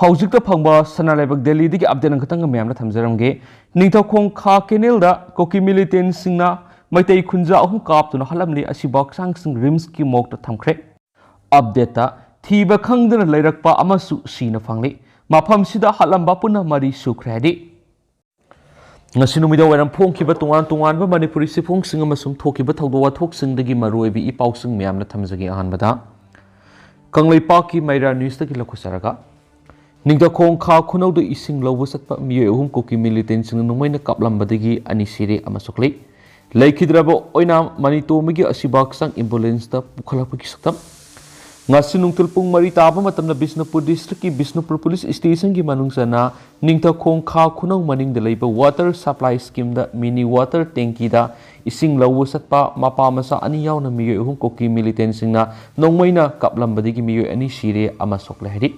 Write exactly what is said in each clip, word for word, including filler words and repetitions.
ꯍꯧꯖꯤꯛꯇ ꯐꯪꯕ ꯁꯅꯥ ꯂꯩꯕꯥꯛ ꯗꯦꯜꯂꯤꯗꯒꯤ ꯑꯞꯗꯦꯠ ꯑꯃꯈꯛꯇꯪꯒ ꯃꯌꯥꯝꯅ ꯊꯝꯖꯔꯝꯒꯦ꯫ ꯅꯤꯡꯊꯧꯈꯣꯡ ꯈꯥ ꯀꯦꯅꯦꯜꯗ ꯀꯨꯀꯤ ꯃꯤꯂꯤꯇꯦꯟꯁꯤꯡꯅ ꯃꯩꯇꯩ ꯈꯨꯟꯖꯥ ꯑꯍꯨꯝ ꯀꯥꯞꯇꯨꯅ ꯍꯥꯠꯂꯝꯂꯤ꯫ ꯑꯁꯤꯕ ꯍꯛꯆꯥꯡꯁꯤꯡ ꯔꯤꯝꯁꯀꯤ ꯃꯣꯔꯒꯇ ꯊꯝꯈ꯭ꯔꯦ꯫ ꯑꯞꯗꯦꯠꯇ ꯊꯤꯕ ꯈꯪꯗꯅ ꯂꯩꯔꯛꯄ ꯑꯃꯁꯨ ꯁꯤꯅ ꯐꯪꯂꯤ꯫ ꯃꯐꯝꯁꯤꯗ ꯍꯥꯠꯂꯝꯕ ꯄꯨꯟꯅ ꯃꯔꯤ ꯁꯨꯈ꯭ꯔꯦ ꯍꯥꯏꯗꯤ꯫ ꯉꯁꯤ ꯅꯨꯃꯤꯗꯥꯡ ꯋꯥꯏꯔꯝ ꯐꯣꯡꯈꯤꯕ ꯇꯣꯉꯥꯟ ꯇꯣꯉꯥꯟꯕ ꯃꯅꯤꯄꯨꯔꯤ ꯆꯦꯐꯣꯡꯁꯤꯡ ꯑꯃꯁꯨꯡ ꯊꯣꯛꯈꯤꯕ ꯊꯧꯗꯣꯛ ꯋꯥꯊꯣꯛꯁꯤꯡꯗꯒꯤ ꯃꯔꯨꯑꯣꯏꯕ ꯏ ꯄꯥꯎꯁꯤꯡ ꯃꯌꯥꯝꯅ ꯊꯝꯖꯒꯦ꯫ ꯑꯍꯥꯟꯕꯗ ꯀꯪꯂꯩꯄꯥꯛꯀꯤ ꯃꯩꯔꯥ ꯅ꯭ꯌꯨꯁꯇꯒꯤ ꯂꯧꯈꯠꯆꯔꯒ, ꯅꯤꯡꯊꯧꯈꯣꯡ ꯈꯥ ꯈꯨꯅꯧꯗ ꯏꯁꯤꯡ ꯂꯧꯕ ꯆꯠꯄ ꯃꯤꯑꯣꯏ ꯑꯍꯨꯝ ꯀꯨꯀꯤ ꯃꯤꯂꯤꯇꯦꯟꯁꯤꯡꯅ ꯅꯣꯡꯃꯩꯅ ꯀꯥꯞꯂꯝꯕꯗꯒꯤ ꯑꯅꯤ ꯁꯤꯔꯦ ꯑꯃ ꯁꯣꯛꯂꯤ꯫ ꯂꯩꯈꯤꯗ꯭ꯔꯕ ꯑꯣꯏꯅꯥꯝ ꯃꯅꯤꯇꯣꯝꯕꯒꯤ ꯑꯁꯤꯕ ꯍꯛꯆꯥꯡ ꯑꯦꯝꯕꯨꯂꯦꯟꯁꯇ ꯄꯨꯈꯠꯂꯛꯄꯒꯤ ꯁꯛꯇꯝ꯫ ꯉꯁꯤ ꯅꯨꯡꯊꯤꯜ ꯄꯨꯡ ꯃꯔꯤ ꯇꯥꯕ ꯃꯇꯝꯗ ꯕꯤꯁꯅꯨꯄꯨꯔ ꯗꯤꯁꯇ꯭ꯔꯤꯛꯀꯤ ꯕꯤꯁꯅꯨꯄꯨꯔ ꯄꯨꯂꯤꯁ ꯁ꯭ꯇꯦꯁꯟꯒꯤ ꯃꯅꯨꯡ ꯆꯟꯅ ꯅꯤꯡꯊꯧꯈꯣꯡ ꯈꯥ ꯈꯨꯅꯧ ꯃꯅꯤꯡꯗ ꯂꯩꯕ ꯋꯥꯇꯔ ꯁꯄ꯭ꯂꯥꯏ ꯁ꯭ꯀꯤꯝꯗ ꯃꯤꯅꯤ ꯋꯥꯇꯔ ꯇꯦꯡꯀꯤꯗ ꯏꯁꯤꯡ ꯂꯧꯕ ꯆꯠꯄ ꯃꯄꯥ ꯃꯆꯥ ꯑꯅꯤ ꯌꯥꯎꯅ ꯃꯤꯑꯣꯏ ꯑꯍꯨꯝ ꯀꯨꯀꯤ ꯃꯤꯂꯤꯇꯦꯟꯁꯤꯡꯅ ꯅꯣꯡꯃꯩꯅ ꯀꯥꯞꯂꯝꯕꯗꯒꯤ ꯃꯤꯑꯣꯏ ꯑꯅꯤ ꯁꯤꯔꯦ ꯑꯃ ꯁꯣꯛꯂꯦ ꯍꯥꯏꯔꯤ꯫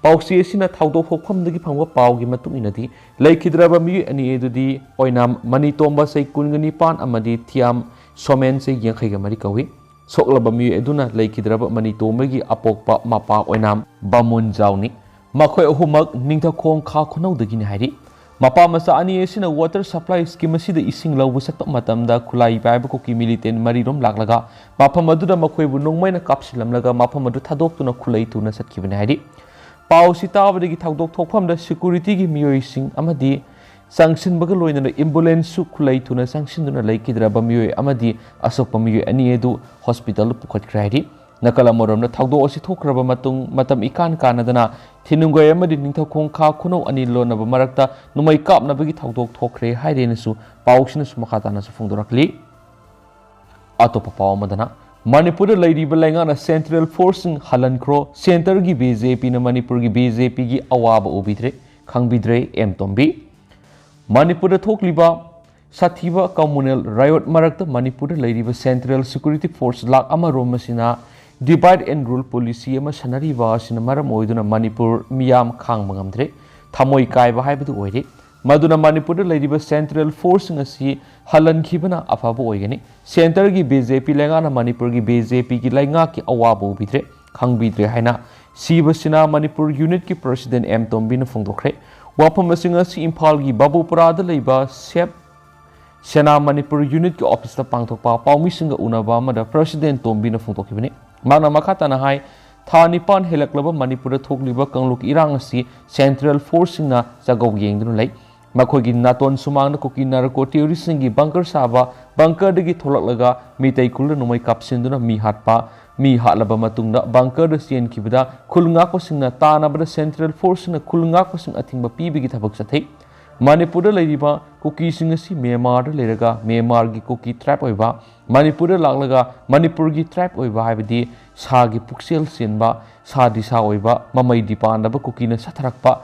ꯄꯥꯎꯆꯦ ꯑꯁꯤꯅ ꯊꯧꯗꯣꯛ ꯊꯣꯛꯐꯝꯗꯒꯤ ꯐꯪꯕ ꯄꯥꯎꯒꯤ ꯃꯇꯨꯡ ꯏꯟꯅꯗꯤ, ꯂꯩꯈꯤꯗ꯭ꯔꯕ ꯃꯤꯑꯣꯏ ꯑꯅꯤ ꯑꯗꯨꯗꯤ ꯑꯣꯏꯅꯥꯝ ꯃꯅꯤꯇꯣꯝꯕ ꯆꯍꯤ ꯀꯨꯟꯒ ꯅꯤꯄꯥꯟ ꯑꯃꯗꯤ ꯊꯤꯌꯥꯝ ꯁꯣꯃꯦꯟ ꯆꯍꯤ ꯌꯥꯡꯈꯩꯒ ꯃꯔꯤ ꯀꯧꯏ꯫ ꯁꯣꯛꯂꯕ ꯃꯤꯑꯣꯏ ꯑꯗꯨꯅ ꯂꯩꯈꯤꯗ꯭ꯔꯕ ꯃꯅꯤꯇꯣꯝꯕꯒꯤ ꯑꯄꯣꯛꯄ ꯃꯄꯥ ꯑꯣꯏꯅꯥꯝ ꯕꯥꯃꯣꯟꯖꯥꯎꯅꯤ꯫ ꯃꯈꯣꯏ ꯑꯍꯨꯝꯃꯛ ꯅꯤꯡꯊꯧꯈꯣꯡ ꯈꯥ ꯈꯨꯅꯧꯗꯒꯤꯅꯤ ꯍꯥꯏꯔꯤ꯫ ꯃꯄꯥ ꯃꯆꯥ ꯑꯅꯤ ꯑꯁꯤꯅ ꯋꯥꯇꯔ ꯁꯄ꯭ꯂꯥꯏ ꯁ꯭ꯀꯤꯝ ꯑꯁꯤꯗ ꯏꯁꯤꯡ ꯂꯧꯕ ꯆꯠꯄ ꯃꯇꯝꯗ ꯈꯨꯠꯂꯥꯏ ꯄꯥꯏꯕ ꯀꯨꯀꯤ ꯃꯤꯂꯤꯇꯦꯟ ꯃꯔꯤꯔꯣꯝ ꯂꯥꯛꯂꯒ ꯃꯐꯝ ꯑꯗꯨꯗ ꯃꯈꯣꯏꯕꯨ ꯅꯣꯡꯃꯩꯅ ꯀꯥꯞꯁꯤꯜꯂꯝꯂꯒ ꯃꯐꯝ ꯑꯗꯨ ꯊꯥꯗꯣꯛꯇꯨꯅ ꯈꯨꯠꯂꯩ ꯊꯨꯅ ꯆꯠꯈꯤꯕꯅꯤ ꯍꯥꯏꯔꯤ꯫ ꯄꯥꯎꯁꯤ ꯇꯥꯕꯗꯒꯤ ꯊꯧꯗꯣꯛ ꯊꯣꯛꯐꯝꯗ ꯁꯦꯀ꯭ꯌꯨꯔꯤꯇꯤꯒꯤ ꯃꯤꯑꯣꯏꯁꯤꯡ ꯑꯃꯗꯤ ꯆꯪꯁꯤꯟꯕꯒ ꯂꯣꯏꯅꯅ ꯑꯦꯝꯕꯨꯂꯦꯟꯁꯁꯨ ꯈꯨꯠꯂꯩ ꯊꯨꯅ ꯆꯪꯁꯤꯟꯗꯨꯅ ꯂꯩꯈꯤꯗ꯭ꯔꯕ ꯃꯤꯑꯣꯏ ꯑꯃꯗꯤ ꯑꯁꯣꯛꯄ ꯃꯤꯑꯣꯏ ꯑꯅꯤ ꯑꯗꯨ ꯍꯣꯁꯄꯤꯇꯥꯜꯗ ꯄꯨꯈꯠꯈ꯭ꯔꯦ ꯍꯥꯏꯔꯤ꯫ ꯅꯥꯀꯜ ꯑꯃꯔꯣꯝꯗ ꯊꯧꯗꯣꯛ ꯑꯁꯤ ꯊꯣꯛꯈ꯭ꯔꯕ ꯃꯇꯨꯡ ꯃꯇꯝ ꯏꯀꯥꯟ ꯀꯥꯟꯅꯗꯅ ꯊꯤꯅꯨꯡꯒꯩ ꯑꯃꯗꯤ ꯅꯤꯡꯊꯧꯈꯣꯡ ꯈꯥ ꯈꯨꯅꯧ ꯑꯅꯤ ꯂꯣꯟꯅꯕ ꯃꯔꯛꯇ ꯅꯣꯡꯃꯩ ꯀꯥꯞꯅꯕꯒꯤ ꯊꯧꯗꯣꯛ ꯊꯣꯛꯈ꯭ꯔꯦ ꯍꯥꯏꯔꯦꯅꯁꯨ ꯄꯥꯎꯁꯤꯅꯁꯨ ꯃꯈꯥ ꯇꯥꯅꯁꯨ ꯐꯣꯡꯗꯣꯔꯛꯂꯤ꯫ ꯑꯇꯣꯞꯄ ꯄꯥꯎ ꯑꯃꯗꯅ, ꯃꯅꯤꯄꯨꯔꯗ ꯂꯩꯔꯤꯕ ꯂꯩꯉꯥꯛꯅ ꯁꯦꯟꯇ꯭ꯔꯦꯜ ꯐꯣꯔꯁꯁꯤꯡ ꯍꯜꯍꯟꯈ꯭ꯔꯣ, ꯁꯦꯟꯇꯔꯒꯤ ꯕꯤ ꯖꯦ ꯄꯤꯅ ꯃꯅꯤꯄꯨꯔꯒꯤ ꯕꯤ ꯖꯦ ꯄꯤꯒꯤ ꯑꯋꯥꯕ ꯎꯕꯤꯗ꯭ꯔꯦ, ꯈꯪꯕꯤꯗ꯭ꯔꯦ, ꯑꯦꯝ ꯇꯣꯝꯕꯤ꯫ ꯃꯅꯤꯄꯨꯔꯗ ꯊꯣꯛꯂꯤꯕ ꯁꯥꯊꯤꯕ ꯀꯝꯃꯨꯅꯦꯜ ꯔꯥꯏꯌꯣꯠ ꯃꯔꯛꯇ ꯃꯅꯤꯄꯨꯔꯗ ꯂꯩꯔꯤꯕ ꯁꯦꯟꯇ꯭ꯔꯦꯜ ꯁꯦꯀ꯭ꯌꯨꯔꯤꯇꯤ ꯐꯣꯔꯁ ꯂꯥꯈ ꯑꯃ ꯔꯣꯝ ꯑꯁꯤꯅ ꯗꯤꯚꯥꯏꯗ ꯑꯦꯟ ꯔꯨꯜ ꯄꯣꯂꯤꯁꯤ ꯑꯃ ꯁꯥꯟꯅꯔꯤꯕ ꯑꯁꯤꯅ ꯃꯔꯝ ꯑꯣꯏꯗꯨꯅ ꯃꯅꯤꯄꯨꯔ ꯃꯤꯌꯥꯝ ꯈꯥꯡꯕ ꯉꯝꯗ꯭ꯔꯦ, ꯊꯃꯣꯏ ꯀꯥꯏꯕ ꯍꯥꯏꯕꯗꯨ ꯑꯣꯏꯔꯦ꯫ ꯃꯗꯨꯅ ꯃꯅꯤꯄꯨꯔꯗ ꯂꯩꯔꯤꯕ ꯁꯦꯟꯇ꯭ꯔꯦꯜ ꯐꯣꯔꯁꯁꯤꯡ ꯑꯁꯤ ꯍꯜꯍꯟꯈꯤꯕꯅ ꯑꯐꯕ ꯑꯣꯏꯒꯅꯤ꯫ ꯁꯦꯟꯇꯔꯒꯤ ꯕꯤ ꯖꯦ ꯄꯤ ꯂꯩꯉꯥꯛꯅ ꯃꯅꯤꯄꯨꯔꯒꯤ ꯕꯤ ꯖꯦ ꯄꯤꯒꯤ ꯂꯩꯉꯥꯛꯀꯤ ꯑꯋꯥꯕ ꯎꯕꯤꯗ꯭ꯔꯦ, ꯈꯪꯕꯤꯗ꯭ꯔꯦ ꯍꯥꯏꯅ ꯁꯤꯕ ꯁꯦꯅꯥ ꯃꯅꯤꯄꯨꯔ ꯌꯨꯅꯤꯠꯀꯤ ꯄ꯭ꯔꯁꯤꯗꯦꯟ ꯑꯦꯝ ꯇꯣꯝꯕꯤꯅ ꯐꯣꯡꯗꯣꯛꯈ꯭ꯔꯦ꯫ ꯋꯥꯐꯝ ꯑꯁꯤꯡ ꯑꯁꯤ ꯏꯝꯐꯥꯜꯒꯤ ꯕꯥꯕꯨꯄꯨꯔꯥꯗ ꯂꯩꯕ ꯁꯦꯞ ꯁꯦꯅꯥ ꯃꯅꯤꯄꯨꯔ ꯌꯨꯅꯤꯠꯀꯤ ꯑꯣꯐꯤꯁꯇ ꯄꯥꯡꯊꯣꯛꯄ ꯄꯥꯎꯃꯤꯁꯤꯡꯒ ꯎꯅꯕ ꯑꯃꯗ ꯄ꯭ꯔꯁꯤꯗꯦꯟ ꯇꯣꯝꯕꯤꯅ ꯐꯣꯡꯗꯣꯛꯈꯤꯕꯅꯤ꯫ ꯃꯍꯥꯛꯅ ꯃꯈꯥ ꯇꯥꯅ ꯍꯥꯏ, ꯊꯥ ꯅꯤꯄꯥꯟ ꯍꯦꯜꯂꯛꯂꯕ ꯃꯅꯤꯄꯨꯔꯗ ꯊꯣꯛꯂꯤꯕ ꯀꯥꯡꯂꯨꯞ ꯏꯔꯥꯡ ꯑꯁꯤ ꯁꯦꯟꯇ꯭ꯔꯦꯜ ꯐꯣꯔꯁꯁꯤꯡꯅ ꯆꯥꯛꯒꯧ ꯌꯦꯡꯗꯨꯅ ꯂꯩ꯫ ꯃꯈꯣꯏꯒꯤ ꯅꯥꯇꯣꯟ ꯁꯨꯃꯥꯡꯗ ꯀꯨꯀꯤ ꯅꯥꯔꯀꯣ ꯇꯦꯔꯣꯔꯤꯁꯁꯤꯡꯒꯤ ꯕꯪꯀꯔ ꯁꯥꯕ, ꯕꯪꯀꯔꯗꯒꯤ ꯊꯣꯛꯂꯛꯂꯒ ꯃꯤꯇꯩ ꯈꯨꯜꯗ ꯅꯣꯡꯃꯩ ꯀꯥꯞꯁꯤꯟꯗꯨꯅ ꯃꯤ ꯍꯥꯠꯄ, ꯃꯤ ꯍꯥꯠꯂꯕ ꯃꯇꯨꯡꯗ ꯕꯪꯀꯔꯗ ꯆꯦꯟꯈꯤꯕꯗ ꯈꯨꯜ ꯉꯥꯛꯄꯁꯤꯡꯅ ꯇꯥꯟꯅꯕꯗ ꯁꯦꯟꯇ꯭ꯔꯦꯜ ꯐꯣꯔꯁꯁꯤꯡꯅ ꯈꯨꯜ ꯉꯥꯛꯄꯁꯤꯡ ꯑꯊꯤꯡꯕ ꯄꯤꯕꯒꯤ ꯊꯕꯛ ꯆꯠꯊꯩ꯫ ꯃꯅꯤꯄꯨꯔꯗ ꯂꯩꯔꯤꯕ ꯀꯨꯀꯤꯁꯤꯡ ꯑꯁꯤ ꯃ꯭ꯌꯥꯟꯃꯥꯔꯗ ꯂꯩꯔꯒ ꯃ꯭ꯌꯥꯟꯃꯥꯔꯒꯤ ꯀꯨꯀꯤ ꯇ꯭ꯔꯥꯏꯕ ꯑꯣꯏꯕ, ꯃꯅꯤꯄꯨꯔꯗ ꯂꯥꯛꯂꯒ ꯃꯅꯤꯄꯨꯔꯒꯤ ꯇ꯭ꯔꯥꯏꯕ ꯑꯣꯏꯕ ꯍꯥꯏꯕꯗꯤ ꯁꯥꯒꯤ ꯄꯨꯛꯆꯦꯜ ꯆꯦꯟꯕ, ꯁꯥꯗꯤ ꯁꯥ ꯑꯣꯏꯕ, ꯃꯃꯩꯗꯤ ꯄꯥꯟꯗꯕ ꯀꯨꯀꯤꯅ ꯁꯥꯊꯔꯛꯄ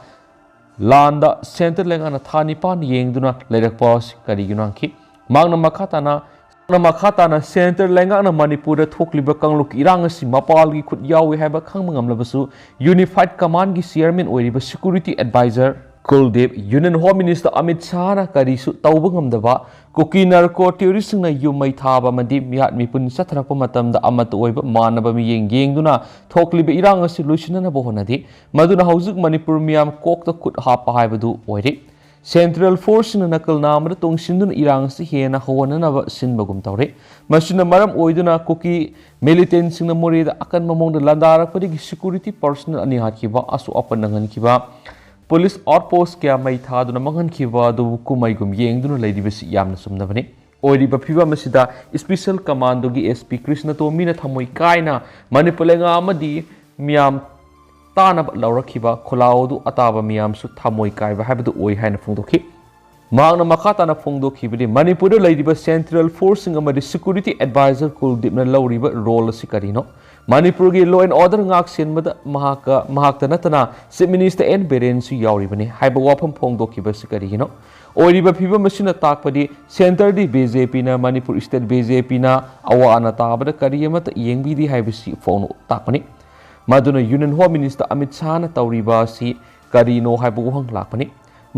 ꯂꯥꯟꯗ ꯁꯦꯟꯇ꯭ꯔꯦꯜ ꯂꯩꯉꯥꯛꯅ ꯊꯥ ꯅꯤꯄꯥꯟ ꯌꯦꯡꯗꯨꯅ ꯂꯩꯔꯛꯄ ꯑꯁꯤ ꯀꯔꯤꯒꯤꯅꯣ ꯍꯪꯈꯤ꯫ ꯃꯍꯥꯛꯅ ꯃꯈꯥ ꯇꯥꯅ, ꯃꯍꯥꯛꯅ ꯃꯈꯥ ꯇꯥꯅ ꯁꯦꯟꯇ꯭ꯔꯦꯜ ꯂꯩꯉꯥꯛꯅ ꯃꯅꯤꯄꯨꯔꯗ ꯊꯣꯛꯂꯤꯕ ꯀꯥꯡꯂꯨꯞꯀꯤ ꯏꯔꯥꯡ ꯑꯁꯤ ꯃꯄꯥꯜꯒꯤ ꯈꯨꯠ ꯌꯥꯎꯏ ꯍꯥꯏꯕ ꯈꯪꯕ ꯉꯝꯂꯕꯁꯨ ꯌꯨꯅꯤꯐꯥꯏꯗ ꯀꯃꯥꯟꯒꯤ ꯆꯤꯌꯔꯃꯦꯟ ꯑꯣꯏꯔꯤꯕ security adviser Kuldip, union home minister Amit ꯁꯥꯍꯅ ꯀꯔꯤꯁꯨ ꯇꯧꯕ ꯉꯝꯗꯕ, ꯀꯨꯀꯤ ꯅꯥꯔꯀꯣ ꯇꯦꯔꯣꯔꯤꯁꯁꯤꯡꯅ ꯌꯨꯝ ꯃꯩ ꯊꯥꯕ ꯑꯃꯗꯤ ꯃꯤꯍꯥꯠ ꯃꯤꯄꯨꯟ ꯆꯠꯊꯔꯛꯄ ꯃꯇꯝꯗ ꯑꯃꯠꯇ ꯑꯣꯏꯕ ꯃꯥꯟꯅꯕ ꯃꯤꯠꯌꯦꯡ ꯌꯦꯡꯗꯨꯅ ꯊꯣꯛꯂꯤꯕ ꯏꯔꯥꯡ ꯑꯁꯤ ꯂꯣꯏꯁꯤꯟꯅꯅꯕ ꯍꯣꯠꯅꯗꯦ꯫ ꯃꯗꯨꯅ ꯍꯧꯖꯤꯛ ꯃꯅꯤꯄꯨꯔ ꯃꯤꯌꯥꯝ ꯀꯣꯛꯇ ꯈꯨꯠ ꯍꯥꯞꯄ ꯍꯥꯏꯕꯗꯨ ꯑꯣꯏꯔꯦ꯫ ꯁꯦꯟꯇ꯭ꯔꯦꯜ ꯐꯣꯔꯁꯁꯤꯡꯅ ꯅꯥꯀꯜ ꯅꯥꯝꯃꯗ ꯇꯣꯡꯁꯤꯟꯗꯨꯅ ꯏꯔꯥꯡ ꯑꯁꯤ ꯍꯦꯟꯅ ꯍꯧꯍꯟꯅꯅꯕ ꯁꯤꯟꯕꯒꯨꯝ ꯇꯧꯔꯦ꯫ ꯃꯁꯤꯅ ꯃꯔꯝ ꯑꯣꯏꯗꯨꯅ ꯀꯨꯀꯤ ꯃꯤꯂꯤꯇꯦꯟꯁꯤꯡꯅ ꯃꯣꯔꯦꯗ ꯑꯀꯟꯕ ꯃꯑꯣꯡꯗ ꯂꯥꯟꯗꯥꯔꯛꯄꯗꯒꯤ ꯁꯦꯀ꯭ꯌꯨꯔꯤꯇꯤ ꯄꯔꯁꯅꯦꯜ ꯑꯅꯤ ꯍꯥꯠꯈꯤꯕ, ꯑꯁꯣꯛ ꯑꯄꯟ ꯅꯪꯍꯟꯈꯤꯕ, ꯄꯨꯂꯤꯁ ꯑꯥꯎꯠꯄꯣꯁ ꯀꯌꯥ ꯃꯩ ꯊꯥꯗꯨꯅ ꯃꯥꯡꯍꯟꯈꯤꯕ ꯑꯗꯨꯕꯨ ꯀꯨꯝꯍꯩꯒꯨꯝ ꯌꯦꯡꯗꯨꯅ ꯂꯩꯔꯤꯕꯁꯤ ꯌꯥꯝꯅ ꯆꯨꯝꯅꯕꯅꯤ꯫ ꯑꯣꯏꯔꯤꯕ ꯐꯤꯕꯝ ꯑꯁꯤꯗ ꯏꯁꯄꯤꯁꯦꯜ ꯀꯃꯥꯟꯗꯣꯒꯤ ꯑꯦꯁ ꯄꯤ ꯀ꯭ꯔꯤꯁꯅ ꯇꯣꯝꯕꯤꯅ ꯊꯃꯣꯏ ꯀꯥꯏꯅ ꯃꯅꯤꯄꯨꯔ ꯂꯩꯉꯥꯛ ꯑꯃꯗꯤ ꯃꯤꯌꯥꯝ ꯇꯥꯅꯕ ꯂꯧꯔꯛꯈꯤꯕ ꯈꯣꯜꯂꯥꯎ ꯑꯗꯨ ꯑꯇꯥꯕ ꯃꯤꯌꯥꯝꯁꯨ ꯊꯃꯣꯏ ꯀꯥꯏꯕ ꯍꯥꯏꯕꯗꯨ ꯑꯣꯏ ꯍꯥꯏꯅ ꯐꯣꯡꯗꯣꯛꯈꯤ꯫ ꯃꯍꯥꯛꯅ ꯃꯈꯥ ꯇꯥꯅ ꯐꯣꯡꯗꯣꯛꯈꯤꯕꯗꯤ, ꯃꯅꯤꯄꯨꯔꯗ ꯂꯩꯔꯤꯕ ꯁꯦꯟꯇ꯭ꯔꯦꯜ ꯐꯣꯔꯁꯁꯤꯡ ꯑꯃꯗꯤ ꯁꯦꯀ꯭ꯌꯨꯔꯤꯇꯤ ꯑꯦꯗꯚꯥꯏꯖꯔ ꯀꯨꯜꯗꯤꯞꯅ ꯂꯧꯔꯤꯕ ꯔꯣꯜ ꯑꯁꯤ ꯀꯔꯤꯅꯣ? ꯃꯅꯤꯄꯨꯔꯒꯤ ꯂꯣ ꯑꯦꯟ ꯑꯣꯔꯗꯔ ꯉꯥꯛ ꯁꯦꯟꯕꯗ ꯃꯍꯥꯛꯀ, ꯃꯍꯥꯛꯇ ꯅꯠꯇꯅ ꯆꯤꯐ ꯃꯤꯅꯤꯁꯇꯔ ꯑꯦꯟ ꯕꯤꯔꯦꯟꯁꯨ ꯌꯥꯎꯔꯤꯕꯅꯤ ꯍꯥꯏꯕ ꯋꯥꯐꯝ ꯐꯣꯡꯗꯣꯛꯈꯤꯕ ꯑꯁꯤ ꯀꯔꯤꯒꯤꯅꯣ? ꯑꯣꯏꯔꯤꯕ ꯐꯤꯕꯝ ꯑꯁꯤꯅ ꯇꯥꯛꯄꯗꯤ ꯁꯦꯟꯇꯔꯗꯤ ꯕꯤ ꯖꯦ ꯄꯤꯅ, ꯃꯅꯤꯄꯨꯔ ꯁ꯭ꯇꯦꯠ ꯕꯤ ꯖꯦ ꯄꯤꯅ ꯑꯋꯥ ꯑꯅꯥ ꯇꯥꯕꯗ ꯀꯔꯤ ꯑꯃꯠꯇ ꯌꯦꯡꯕꯤꯗꯦ ꯍꯥꯏꯕꯁꯤ ꯐꯣꯡꯅ ꯇꯥꯛꯄꯅꯤ꯫ ꯃꯗꯨꯅ ꯌꯨꯅꯤꯌꯟ ꯍꯣꯝ ꯃꯤꯅꯤꯁꯇꯔ ꯑꯃꯤꯠ ꯁꯥꯍꯅ ꯇꯧꯔꯤꯕ ꯑꯁꯤ ꯀꯔꯤꯅꯣ ꯍꯥꯏꯕ ꯋꯥꯍꯪ ꯂꯥꯛꯄꯅꯤ꯫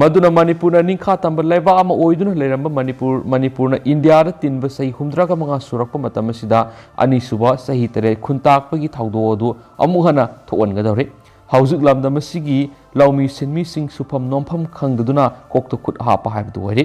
ꯃꯗꯨꯅ ꯃꯅꯤꯄꯨꯔꯅ ꯅꯤꯡꯈꯥ ꯇꯝꯕ ꯂꯩꯕꯥꯛ ꯑꯃ ꯑꯣꯏꯗꯨꯅ ꯂꯩꯔꯝꯕ ꯃꯅꯤꯄꯨꯔ, ꯃꯅꯤꯄꯨꯔꯅ ꯏꯟꯗꯤꯌꯥꯗ ꯇꯤꯟꯕ ꯆꯍꯤ ꯍꯨꯝꯗ꯭ꯔꯥꯒ ꯃꯉꯥ ꯁꯨꯔꯛꯄ ꯃꯇꯝ ꯑꯁꯤꯗ ꯑꯅꯤꯁꯨꯕ ꯆꯍꯤ ꯇꯔꯦꯠ ꯈꯨꯟꯇꯥꯛꯄꯒꯤ ꯊꯧꯗꯣꯛ ꯑꯗꯨ ꯑꯃꯨꯛ ꯍꯟꯅ ꯊꯣꯛꯍꯟꯒꯗꯧꯔꯤ꯫ ꯍꯧꯖꯤꯛ ꯂꯝꯗꯝ ꯑꯁꯤꯒꯤ ꯂꯧꯃꯤ ꯁꯤꯟꯃꯤꯁꯤꯡ ꯁꯨꯐꯝ ꯅꯣꯝꯐꯝ ꯈꯪꯗꯗꯨꯅ ꯀꯣꯛꯇ ꯈꯨꯠ ꯍꯥꯞꯄ ꯍꯥꯏꯕꯗꯨ ꯑꯣꯏꯔꯦ꯫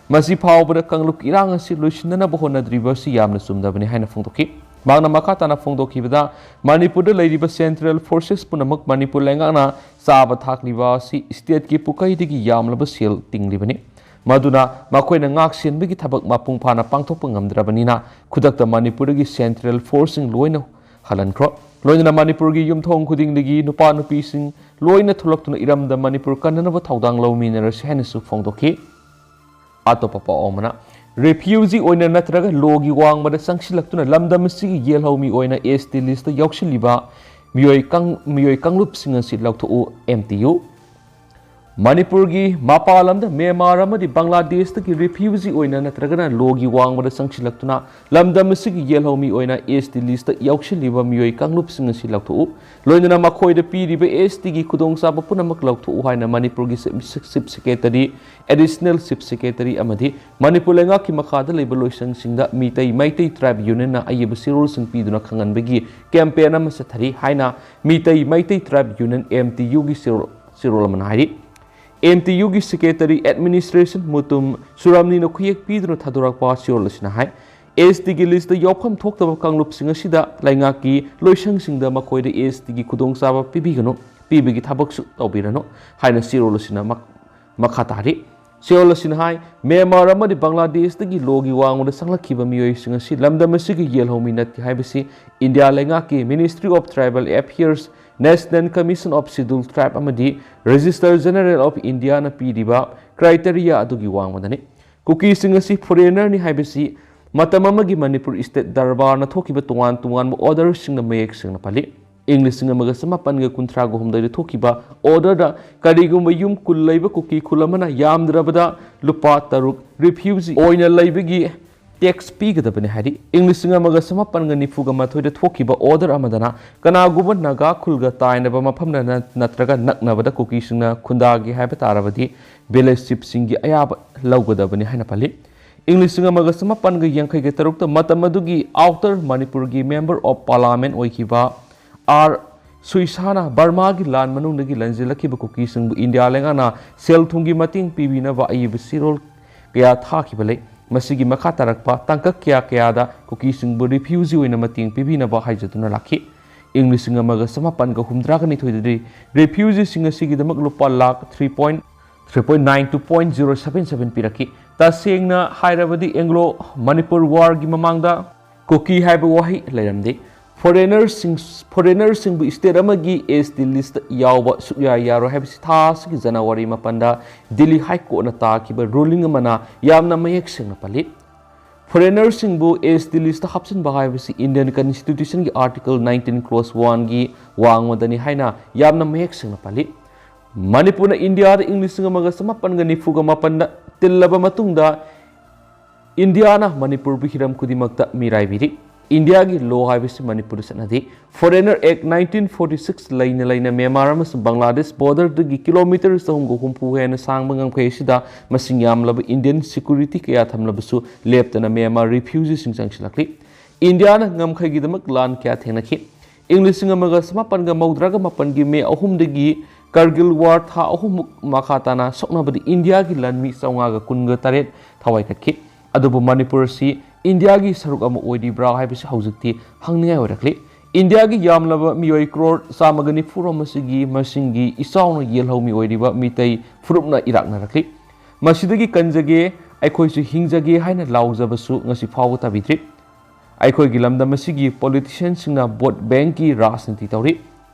ꯃꯁꯤ ꯐꯥꯎꯕꯗ ꯀꯥꯡꯂꯨꯞ ꯏꯔꯥꯡ ꯑꯁꯤ ꯂꯣꯏꯁꯤꯟꯅꯅꯕ ꯍꯣꯠꯅꯗ꯭ꯔꯤꯕ ꯑꯁꯤ ꯌꯥꯝꯅ ꯆꯨꯝꯗꯕꯅꯤ ꯍꯥꯏꯅ ꯐꯣꯡꯗꯣꯛꯈꯤ꯫ ꯃꯍꯥꯛꯅ ꯃꯈꯥ ꯇꯥꯅ ꯐꯣꯡꯗꯣꯛꯈꯤꯕꯗ, ꯃꯅꯤꯄꯨꯔꯗ ꯂꯩꯔꯤꯕ central forces ꯄꯨꯝꯅꯃꯛ ꯃꯅꯤꯄꯨꯔ ꯂꯩꯉꯥꯛꯅ ꯆꯥꯕ ꯊꯥꯛꯂꯤꯕ ꯑꯁꯤ stateꯀꯤ ꯄꯨꯀꯩꯗꯒꯤ ꯌꯥꯝꯂꯕ ꯁꯦꯜ ꯇꯤꯡꯂꯤꯕꯅꯤ꯫ ꯃꯗꯨꯅ ꯃꯈꯣꯏꯅ ꯉꯥꯛ ꯁꯦꯟꯕꯒꯤ ꯊꯕꯛ ꯃꯄꯨꯡ ꯐꯥꯅ ꯄꯥꯡꯊꯣꯛꯄ ꯉꯝꯗ꯭ꯔꯕꯅꯤꯅ ꯈꯨꯗꯛꯇ ꯃꯅꯤꯄꯨꯔꯗꯒꯤ central forceꯁꯤꯡ ꯂꯣꯏꯅ ꯍꯜꯍꯟꯈ꯭ꯔꯣ꯫ ꯂꯣꯏꯅꯅ ꯃꯅꯤꯄꯨꯔꯒꯤ ꯌꯨꯝꯊꯣꯡ ꯈꯨꯗꯤꯡꯗꯒꯤ ꯅꯨꯄꯥ ꯅꯨꯄꯤꯁꯤꯡ ꯂꯣꯏꯅ ꯊꯣꯛꯂꯛꯇꯨꯅ ꯏꯔꯝꯗꯝ ꯃꯅꯤꯄꯨꯔ ꯀꯟꯅꯅꯕ ꯊꯧꯗꯥꯡ ꯂꯧꯃꯤꯟꯅꯔꯁꯤ ꯍꯥꯏꯅꯁꯨ ꯐꯣꯡꯗꯣꯛꯈꯤ꯫ ꯑꯇꯣꯞꯄ ꯄꯥꯎ ꯑꯃꯅ, refugee ꯑꯣꯏꯅ ꯅꯠꯇ꯭ꯔꯒ ꯂꯣꯒꯤ ꯋꯥꯡꯃꯗ ꯆꯪꯁꯤꯜꯂꯛꯇꯨꯅ ꯂꯝꯗꯝ ꯑꯁꯤꯒꯤ ꯌꯦꯜꯍꯧꯃꯤ ꯑꯣꯏꯅ ST listꯇ ꯌꯥꯎꯁꯤꯜꯂꯤꯕ ꯃꯤꯑꯣꯏ ꯀꯥꯡ-, ꯃꯤꯑꯣꯏ ꯀꯥꯡꯂꯨꯞꯁꯤꯡ ꯑꯁꯤ ꯂꯧꯊꯣꯛꯎ, MTU꯫ ꯃꯅꯤꯄꯨꯔꯒꯤ ꯃꯄꯥꯟ ꯂꯝꯗ ꯃ꯭ꯌꯥꯟꯃꯥꯔ ꯑꯃꯗꯤ ꯕꯪꯒ꯭ꯂꯥꯗꯦꯁꯇꯒꯤ refugee ꯑꯣꯏꯅ ꯅꯠꯇ꯭ꯔꯒꯅ ꯂꯣꯒꯤ ꯋꯥꯡꯃꯗ ꯆꯪꯁꯤꯜꯂꯛꯇꯨꯅ ꯂꯝꯗꯝ ꯑꯁꯤꯒꯤ ꯌꯦꯜꯍꯧꯃꯤ ꯑꯣꯏꯅ ST listꯇ ꯌꯥꯎꯁꯤꯜꯂꯤꯕ ꯃꯤꯑꯣꯏ ꯀꯥꯡꯂꯨꯞꯁꯤꯡ ꯑꯁꯤ ꯂꯧꯊꯣꯛꯎ꯫ ꯂꯣꯏꯅꯅ ꯃꯈꯣꯏꯗ ꯄꯤꯔꯤꯕ STꯒꯤ ꯈꯨꯗꯣꯡꯆꯥꯕ ꯄꯨꯝꯅꯃꯛ ꯂꯧꯊꯣꯛꯎ ꯍꯥꯏꯅ ꯃꯅꯤꯄꯨꯔꯒꯤ Chief, Chief Secretary, Additional Chief Secretary ꯑꯃꯗꯤ ꯃꯅꯤꯄꯨꯔ ꯂꯩꯉꯥꯛꯀꯤ ꯃꯈꯥꯗ ꯂꯩꯕ ꯂꯣꯏꯁꯪꯁꯤꯡꯗ ꯃꯤꯇꯩ ꯃꯩꯇꯩ Tribe Unionꯅ ꯑꯏꯕ ꯆꯦꯔꯣꯜꯁꯤꯡ ꯄꯤꯗꯨꯅ ꯈꯪꯍꯟꯕꯒꯤ campaign ꯑꯃ ꯆꯠꯊꯔꯤ ꯍꯥꯏꯅ ꯃꯤꯇꯩ ꯃꯩꯇꯩ Tribe Union, MTUꯒꯤ ꯆꯦꯔꯣꯜ, ꯆꯦꯔꯣꯜ ꯑꯃꯅ ꯍꯥꯏꯔꯤ꯫ MTUꯒꯤ Secretary Administration ꯃꯨꯇꯨꯝ ꯁꯨꯔꯝꯅꯤꯅ ꯈꯨꯌꯦꯛ ꯄꯤꯗꯨꯅ ꯊꯥꯗꯣꯔꯛꯄ ꯆꯦꯔꯣꯜ ꯑꯁꯤꯅ ꯍꯥꯏ, STꯒꯤ listꯇ ꯌꯥꯎꯐꯝ ꯊꯣꯛꯇꯕ ꯀꯥꯡꯂꯨꯞꯁꯤꯡ ꯑꯁꯤꯗ ꯂꯩꯉꯥꯛꯀꯤ ꯂꯣꯏꯁꯪꯁꯤꯡꯗ ꯃꯈꯣꯏꯗ STꯒꯤ ꯈꯨꯗꯣꯡꯆꯥꯕ ꯄꯤꯕꯤꯒꯅꯨ, ꯄꯤꯕꯒꯤ ꯊꯕꯛꯁꯨ ꯇꯧꯕꯤꯔꯅꯨ ꯍꯥꯏꯅ ꯆꯦꯔꯣꯜ ꯑꯁꯤꯅ ꯃꯛ-, ꯃꯈꯥ ꯇꯥꯔꯤ꯫ ꯆꯦꯔꯣꯜ ꯑꯁꯤꯅ ꯍꯥꯏ, ꯃ꯭ꯌꯥꯟꯃꯥꯔ ꯑꯃꯗꯤ ꯕꯪꯒ꯭ꯂꯥꯗꯦꯁꯇꯒꯤ ꯂꯣꯒꯤ ꯋꯥꯡꯃꯗ ꯆꯪꯂꯛꯈꯤꯕ ꯃꯤꯑꯣꯏꯁꯤꯡ ꯑꯁꯤ ꯂꯝꯗꯝ ꯑꯁꯤꯒꯤ ꯌꯦꯜꯍꯧꯃꯤ ꯅꯠꯇꯦ ꯍꯥꯏꯕꯁꯤ ꯏꯟꯗꯤꯌꯥ ꯂꯩꯉꯥꯛꯀꯤ Ministry of Tribal Affairs, National Commission of Scheduled Tribe ꯑꯃꯗꯤ Registrar General of Indiaꯅ ꯄꯤꯔꯤꯕ criteria ꯑꯗꯨꯒꯤ ꯋꯥꯡꯃꯗꯅꯤ꯫ ꯀꯨꯀꯤꯁꯤꯡ ꯑꯁꯤ foreignerꯅꯤ ꯍꯥꯏꯕꯁꯤ ꯃꯇꯝ ꯑꯃꯒꯤ ꯃꯅꯤꯄꯨꯔ state ꯗꯔꯕꯥꯔꯅ ꯊꯣꯛꯈꯤꯕ ꯇꯣꯉꯥꯟ ꯇꯣꯉꯥꯟꯕ orderꯁꯤꯡꯅ ꯃꯌꯦꯛ ꯁꯦꯡꯅ ꯄꯜꯂꯤ꯫ ꯏꯪ ꯂꯤꯁꯤꯡ ꯑꯃꯒ ꯆꯃꯥꯄꯟꯒ ꯀꯨꯟꯊ꯭ꯔꯥꯒ ꯍꯨꯝꯗꯣꯏꯗ ꯊꯣꯛꯈꯤꯕ orderꯗ ꯀꯔꯤꯒꯨꯝꯕ ꯌꯨꯝ ꯀꯨꯜ ꯂꯩꯕ ꯀꯨꯀꯤ ꯈꯨꯜ ꯑꯃꯅ ꯌꯥꯝꯗ꯭ꯔꯕꯗ ꯂꯨꯄꯥ ꯇꯔꯨꯛ refugee ꯑꯣꯏꯅ ꯂꯩꯕꯒꯤ ꯇꯦꯛꯁ ꯄꯤꯒꯗꯕꯅꯤ ꯍꯥꯏꯔꯤ꯫ ꯏꯪ ꯂꯤꯁꯤꯡ ꯑꯃꯒ ꯆꯃꯥꯄꯟꯒ ꯅꯤꯐꯨꯒ ꯃꯥꯊꯣꯏꯗ ꯊꯣꯛꯈꯤꯕ ꯑꯣꯔꯗꯔ ꯑꯃꯗꯅ ꯀꯅꯥꯒꯨꯝꯕ ꯅꯥꯒꯥ ꯈꯨꯜꯒ ꯇꯥꯏꯅꯕ ꯃꯐꯝꯗ ꯅꯠꯇ꯭ꯔꯒ ꯅꯛꯅꯕꯗ ꯀꯨꯀꯤꯁꯤꯡꯅ ꯈꯨꯟꯗꯥꯒꯦ ꯍꯥꯏꯕ ꯇꯥꯔꯕꯗꯤ ꯚꯤꯂꯦꯖ ꯆꯤꯞꯁꯤꯡꯒꯤ ꯑꯌꯥꯕ ꯂꯧꯒꯗꯕꯅꯤ ꯍꯥꯏꯅ ꯄꯜꯂꯤ꯫ ꯏꯪ ꯂꯤꯁꯤꯡ ꯑꯃꯒ ꯆꯃꯥꯄꯟꯒ ꯌꯥꯡꯈꯩꯒ ꯇꯔꯨꯛꯇ ꯃꯇꯝ ꯑꯗꯨꯒꯤ ꯑꯥꯎꯇꯔ ꯃꯅꯤꯄꯨꯔꯒꯤ ꯃꯦꯝꯕꯔ ꯑꯣꯐ ꯄꯥꯔꯂꯥꯃꯦꯟ ꯑꯣꯏꯈꯤꯕ ꯑꯥꯔ ꯁꯨꯏꯁꯥꯅ ꯕꯔꯃꯥꯒꯤ ꯂꯥꯟ ꯃꯅꯨꯡꯗꯒꯤ ꯂꯟꯖꯤꯜꯂꯛꯈꯤꯕ ꯀꯨꯀꯤꯁꯤꯡꯕꯨ ꯏꯟꯗꯤꯌꯥ ꯂꯩꯉꯥꯛꯅ ꯁꯦꯜ ꯊꯨꯝꯒꯤ ꯃꯇꯦꯡ ꯄꯤꯕꯤꯅꯕ ꯑꯏꯕ ꯆꯦꯔꯣꯜ ꯀꯌꯥ ꯊꯥꯈꯤꯕ ꯂꯩ꯫ ꯃꯁꯤꯒꯤ ꯃꯈꯥ ꯇꯥꯔꯛꯄ ꯇꯥꯡꯀꯛ ꯀꯌꯥ ꯀꯌꯥꯗ ꯀꯨꯀꯤꯁꯤꯡꯕꯨ ꯔꯤꯐ꯭ꯌꯨꯖꯤ ꯑꯣꯏꯅ ꯃꯇꯦꯡ ꯄꯤꯕꯤꯅꯕ ꯍꯥꯏꯖꯗꯨꯅ ꯂꯥꯛꯈꯤ꯫ ꯏꯪ ꯂꯤꯁꯤꯡ ꯑꯃꯒ ꯆꯃꯥꯄꯟꯒ ꯍꯨꯝꯗ꯭ꯔꯥꯒ ꯅꯤꯊꯣꯏꯗꯗꯤ ꯔꯤꯐ꯭ꯌꯨꯖꯤꯁꯤꯡ ꯑꯁꯤꯒꯤꯗꯃꯛ ꯂꯨꯄꯥ lakh three point three point nine two point zero seven seven ꯄꯤꯔꯛꯈꯤ꯫ ꯇꯁꯦꯡꯅ ꯍꯥꯏꯔꯕꯗꯤ ꯑꯦꯡꯒ꯭ꯂꯣ ꯃꯅꯤꯄꯨꯔ ꯋꯥꯔꯒꯤ ꯃꯃꯥꯡꯗ ꯀꯨꯀꯤ ꯍꯥꯏꯕ ꯋꯥꯍꯩ ꯂꯩꯔꯝꯗꯦ꯫ ꯐꯣꯔꯦꯅꯔꯁꯤꯡ ꯐꯣꯔꯦꯅꯔꯁꯤꯡꯕꯨ ꯁ꯭ꯇꯦꯠ ꯑꯃꯒꯤ ꯑꯦꯁ ꯇꯤ ꯂꯤꯁꯇ ꯌꯥꯎꯕ ꯁꯨꯛꯌꯥ ꯌꯥꯔꯣꯏ ꯍꯥꯏꯕꯁꯤ ꯊꯥ ꯑꯁꯤꯒꯤ ꯖꯅꯋꯥꯔꯤ ꯃꯥꯄꯟꯗ ꯗꯤꯜꯂꯤ ꯍꯥꯏ ꯀꯣꯔꯠꯅ ꯇꯥꯈꯤꯕ ꯔꯨꯂꯤꯡ ꯑꯃꯅ ꯌꯥꯝꯅ ꯃꯌꯦꯛ ꯁꯦꯡꯅ ꯄꯜꯂꯤ꯫ ꯐꯣꯔꯦꯅꯔꯁꯤꯡꯕꯨ ꯑꯦꯁ ꯇꯤ ꯂꯤꯁꯇ ꯍꯥꯞꯆꯤꯟꯕ ꯍꯥꯏꯕꯁꯤ ꯏꯟꯗꯤꯌꯟ ꯀꯟꯁꯇꯤꯇ꯭ꯌꯨꯁꯟꯒꯤ ꯑꯥꯔꯇꯤꯀꯜ ꯅꯥꯏꯟꯇꯤꯟ ꯀ꯭ꯂꯣꯁ ꯋꯥꯟꯒꯤ ꯋꯥꯡꯃꯗꯅꯤ ꯍꯥꯏꯅ ꯌꯥꯝꯅ ꯃꯌꯦꯛ ꯁꯦꯡꯅ ꯄꯜꯂꯤ꯫ ꯃꯅꯤꯄꯨꯔꯅ ꯏꯟꯗꯤꯌꯥꯗ ꯏꯪ ꯂꯤꯁꯤꯡ ꯑꯃꯒ ꯆꯃꯥꯄꯟꯒ ꯅꯤꯐꯨꯒ ꯃꯥꯄꯟꯗ ꯇꯤꯜꯂꯕ ꯃꯇꯨꯡꯗ ꯏꯟꯗꯤꯌꯥꯅ ꯃꯅꯤꯄꯨꯔꯕꯨ ꯍꯤꯔꯝ ꯈꯨꯗꯤꯡꯃꯛꯇ ꯃꯤꯔꯥꯏꯕꯤꯔꯤ꯫ ꯏꯟꯗꯤꯌꯥꯒꯤ ꯂꯣ ꯍꯥꯏꯕꯁꯤ ꯃꯅꯤꯄꯨꯔꯗ ꯆꯠꯅꯗꯦ꯫ ꯐꯣꯔꯦꯅꯔ ꯑꯦꯛ ꯅꯥꯏꯟꯇꯤꯟ ꯐꯣꯔꯇꯤ ꯁꯤꯛꯁ ꯂꯩꯅ ꯂꯩꯅ ꯃ꯭ꯌꯥꯟꯃꯥꯔ ꯑꯃꯁꯨꯡ ꯕꯪꯒ꯭ꯂꯥꯗꯦꯁ ꯕꯣꯔꯗꯔꯗꯒꯤ ꯀꯤꯂꯣꯃꯤꯇꯔ ꯆꯍꯨꯝꯒ ꯍꯨꯝꯐꯨ ꯍꯦꯟꯅ ꯁꯥꯡꯕ ꯉꯝꯈꯩ ꯑꯁꯤꯗ ꯃꯁꯤꯡ ꯌꯥꯝꯂꯕ ꯏꯟꯗꯤꯌꯟ ꯁꯦꯀ꯭ꯌꯨꯔꯤꯇꯤ ꯀꯌꯥ ꯊꯝꯂꯕꯁꯨ ꯂꯦꯞꯇꯅ ꯃ꯭ꯌꯥꯟꯃꯥꯔ ꯔꯤꯐ꯭ꯌꯨꯖꯤꯁꯤꯡ ꯆꯪꯁꯤꯜꯂꯛꯂꯤ꯫ ꯏꯟꯗꯤꯌꯥꯅ ꯉꯝꯈꯩꯒꯤꯗꯃꯛ ꯂꯥꯟ ꯀꯌꯥ ꯊꯦꯡꯅꯈꯤ꯫ ꯏꯪ ꯂꯤꯁꯤꯡ ꯑꯃꯒ ꯆꯃꯥꯄꯟꯒ ꯃꯧꯗ꯭ꯔꯥꯒ ꯃꯥꯄꯟꯒꯤ ꯃꯦ ꯑꯍꯨꯝꯗꯒꯤ ꯀꯥꯔꯒꯤꯜ ꯋꯥꯔ ꯊꯥ ꯑꯍꯨꯝꯃꯨꯛ ꯃꯈꯥ ꯇꯥꯅ ꯁꯣꯛꯅꯕꯗ ꯏꯟꯗꯤꯌꯥꯒꯤ ꯂꯥꯟꯃꯤ ꯆꯥꯝꯃꯉꯥꯒ ꯀꯨꯟꯒ ꯇꯔꯦꯠ ꯊꯋꯥꯏ ꯀꯠꯈꯤ꯫ ꯑꯗꯨꯕꯨ ꯃꯅꯤꯄꯨꯔ ꯑꯁꯤ ꯏꯟꯗꯤꯌꯥꯒꯤ ꯁꯔꯨꯛ ꯑꯃ ꯑꯣꯏꯔꯤꯕ꯭ꯔꯥ ꯍꯥꯏꯕꯁꯤ ꯍꯧꯖꯤꯛꯇꯤ ꯍꯪꯅꯤꯡꯉꯥꯏ ꯑꯣꯏꯔꯛꯂꯤ꯫ ꯏꯟꯗꯤꯌꯥꯒꯤ ꯌꯥꯝꯂꯕ ꯃꯤꯑꯣꯏ ꯀ꯭ꯔꯣꯔ ꯆꯥꯝꯃꯒ ꯅꯤꯐꯨꯔꯣꯝ ꯑꯁꯤꯒꯤ ꯃꯁꯤꯡꯒꯤ ꯏꯆꯥꯎꯅ ꯌꯦꯜꯍꯧꯃꯤ ꯑꯣꯏꯔꯤꯕ ꯃꯤꯇꯩ ꯐꯨꯔꯨꯞꯅ ꯏꯔꯥꯛꯅꯔꯛꯂꯤ꯫ ꯃꯁꯤꯗꯒꯤ ꯀꯟꯖꯒꯦ, ꯑꯩꯈꯣꯏꯁꯨ ꯍꯤꯡꯖꯒꯦ ꯍꯥꯏꯅ ꯂꯥꯎꯖꯕꯁꯨ ꯉꯁꯤ ꯐꯥꯎꯕ ꯇꯥꯕꯤꯗ꯭ꯔꯤ꯫ ꯑꯩꯈꯣꯏꯒꯤ ꯂꯝꯗꯝ ꯑꯁꯤꯒꯤ ꯄꯣꯂꯤꯇꯤꯁꯤꯌꯟꯁꯤꯡꯅ ꯚꯣꯠ ꯕꯦꯡꯀꯤ ꯔꯥꯖꯅꯤꯇꯤ ꯇꯧꯔꯤ꯫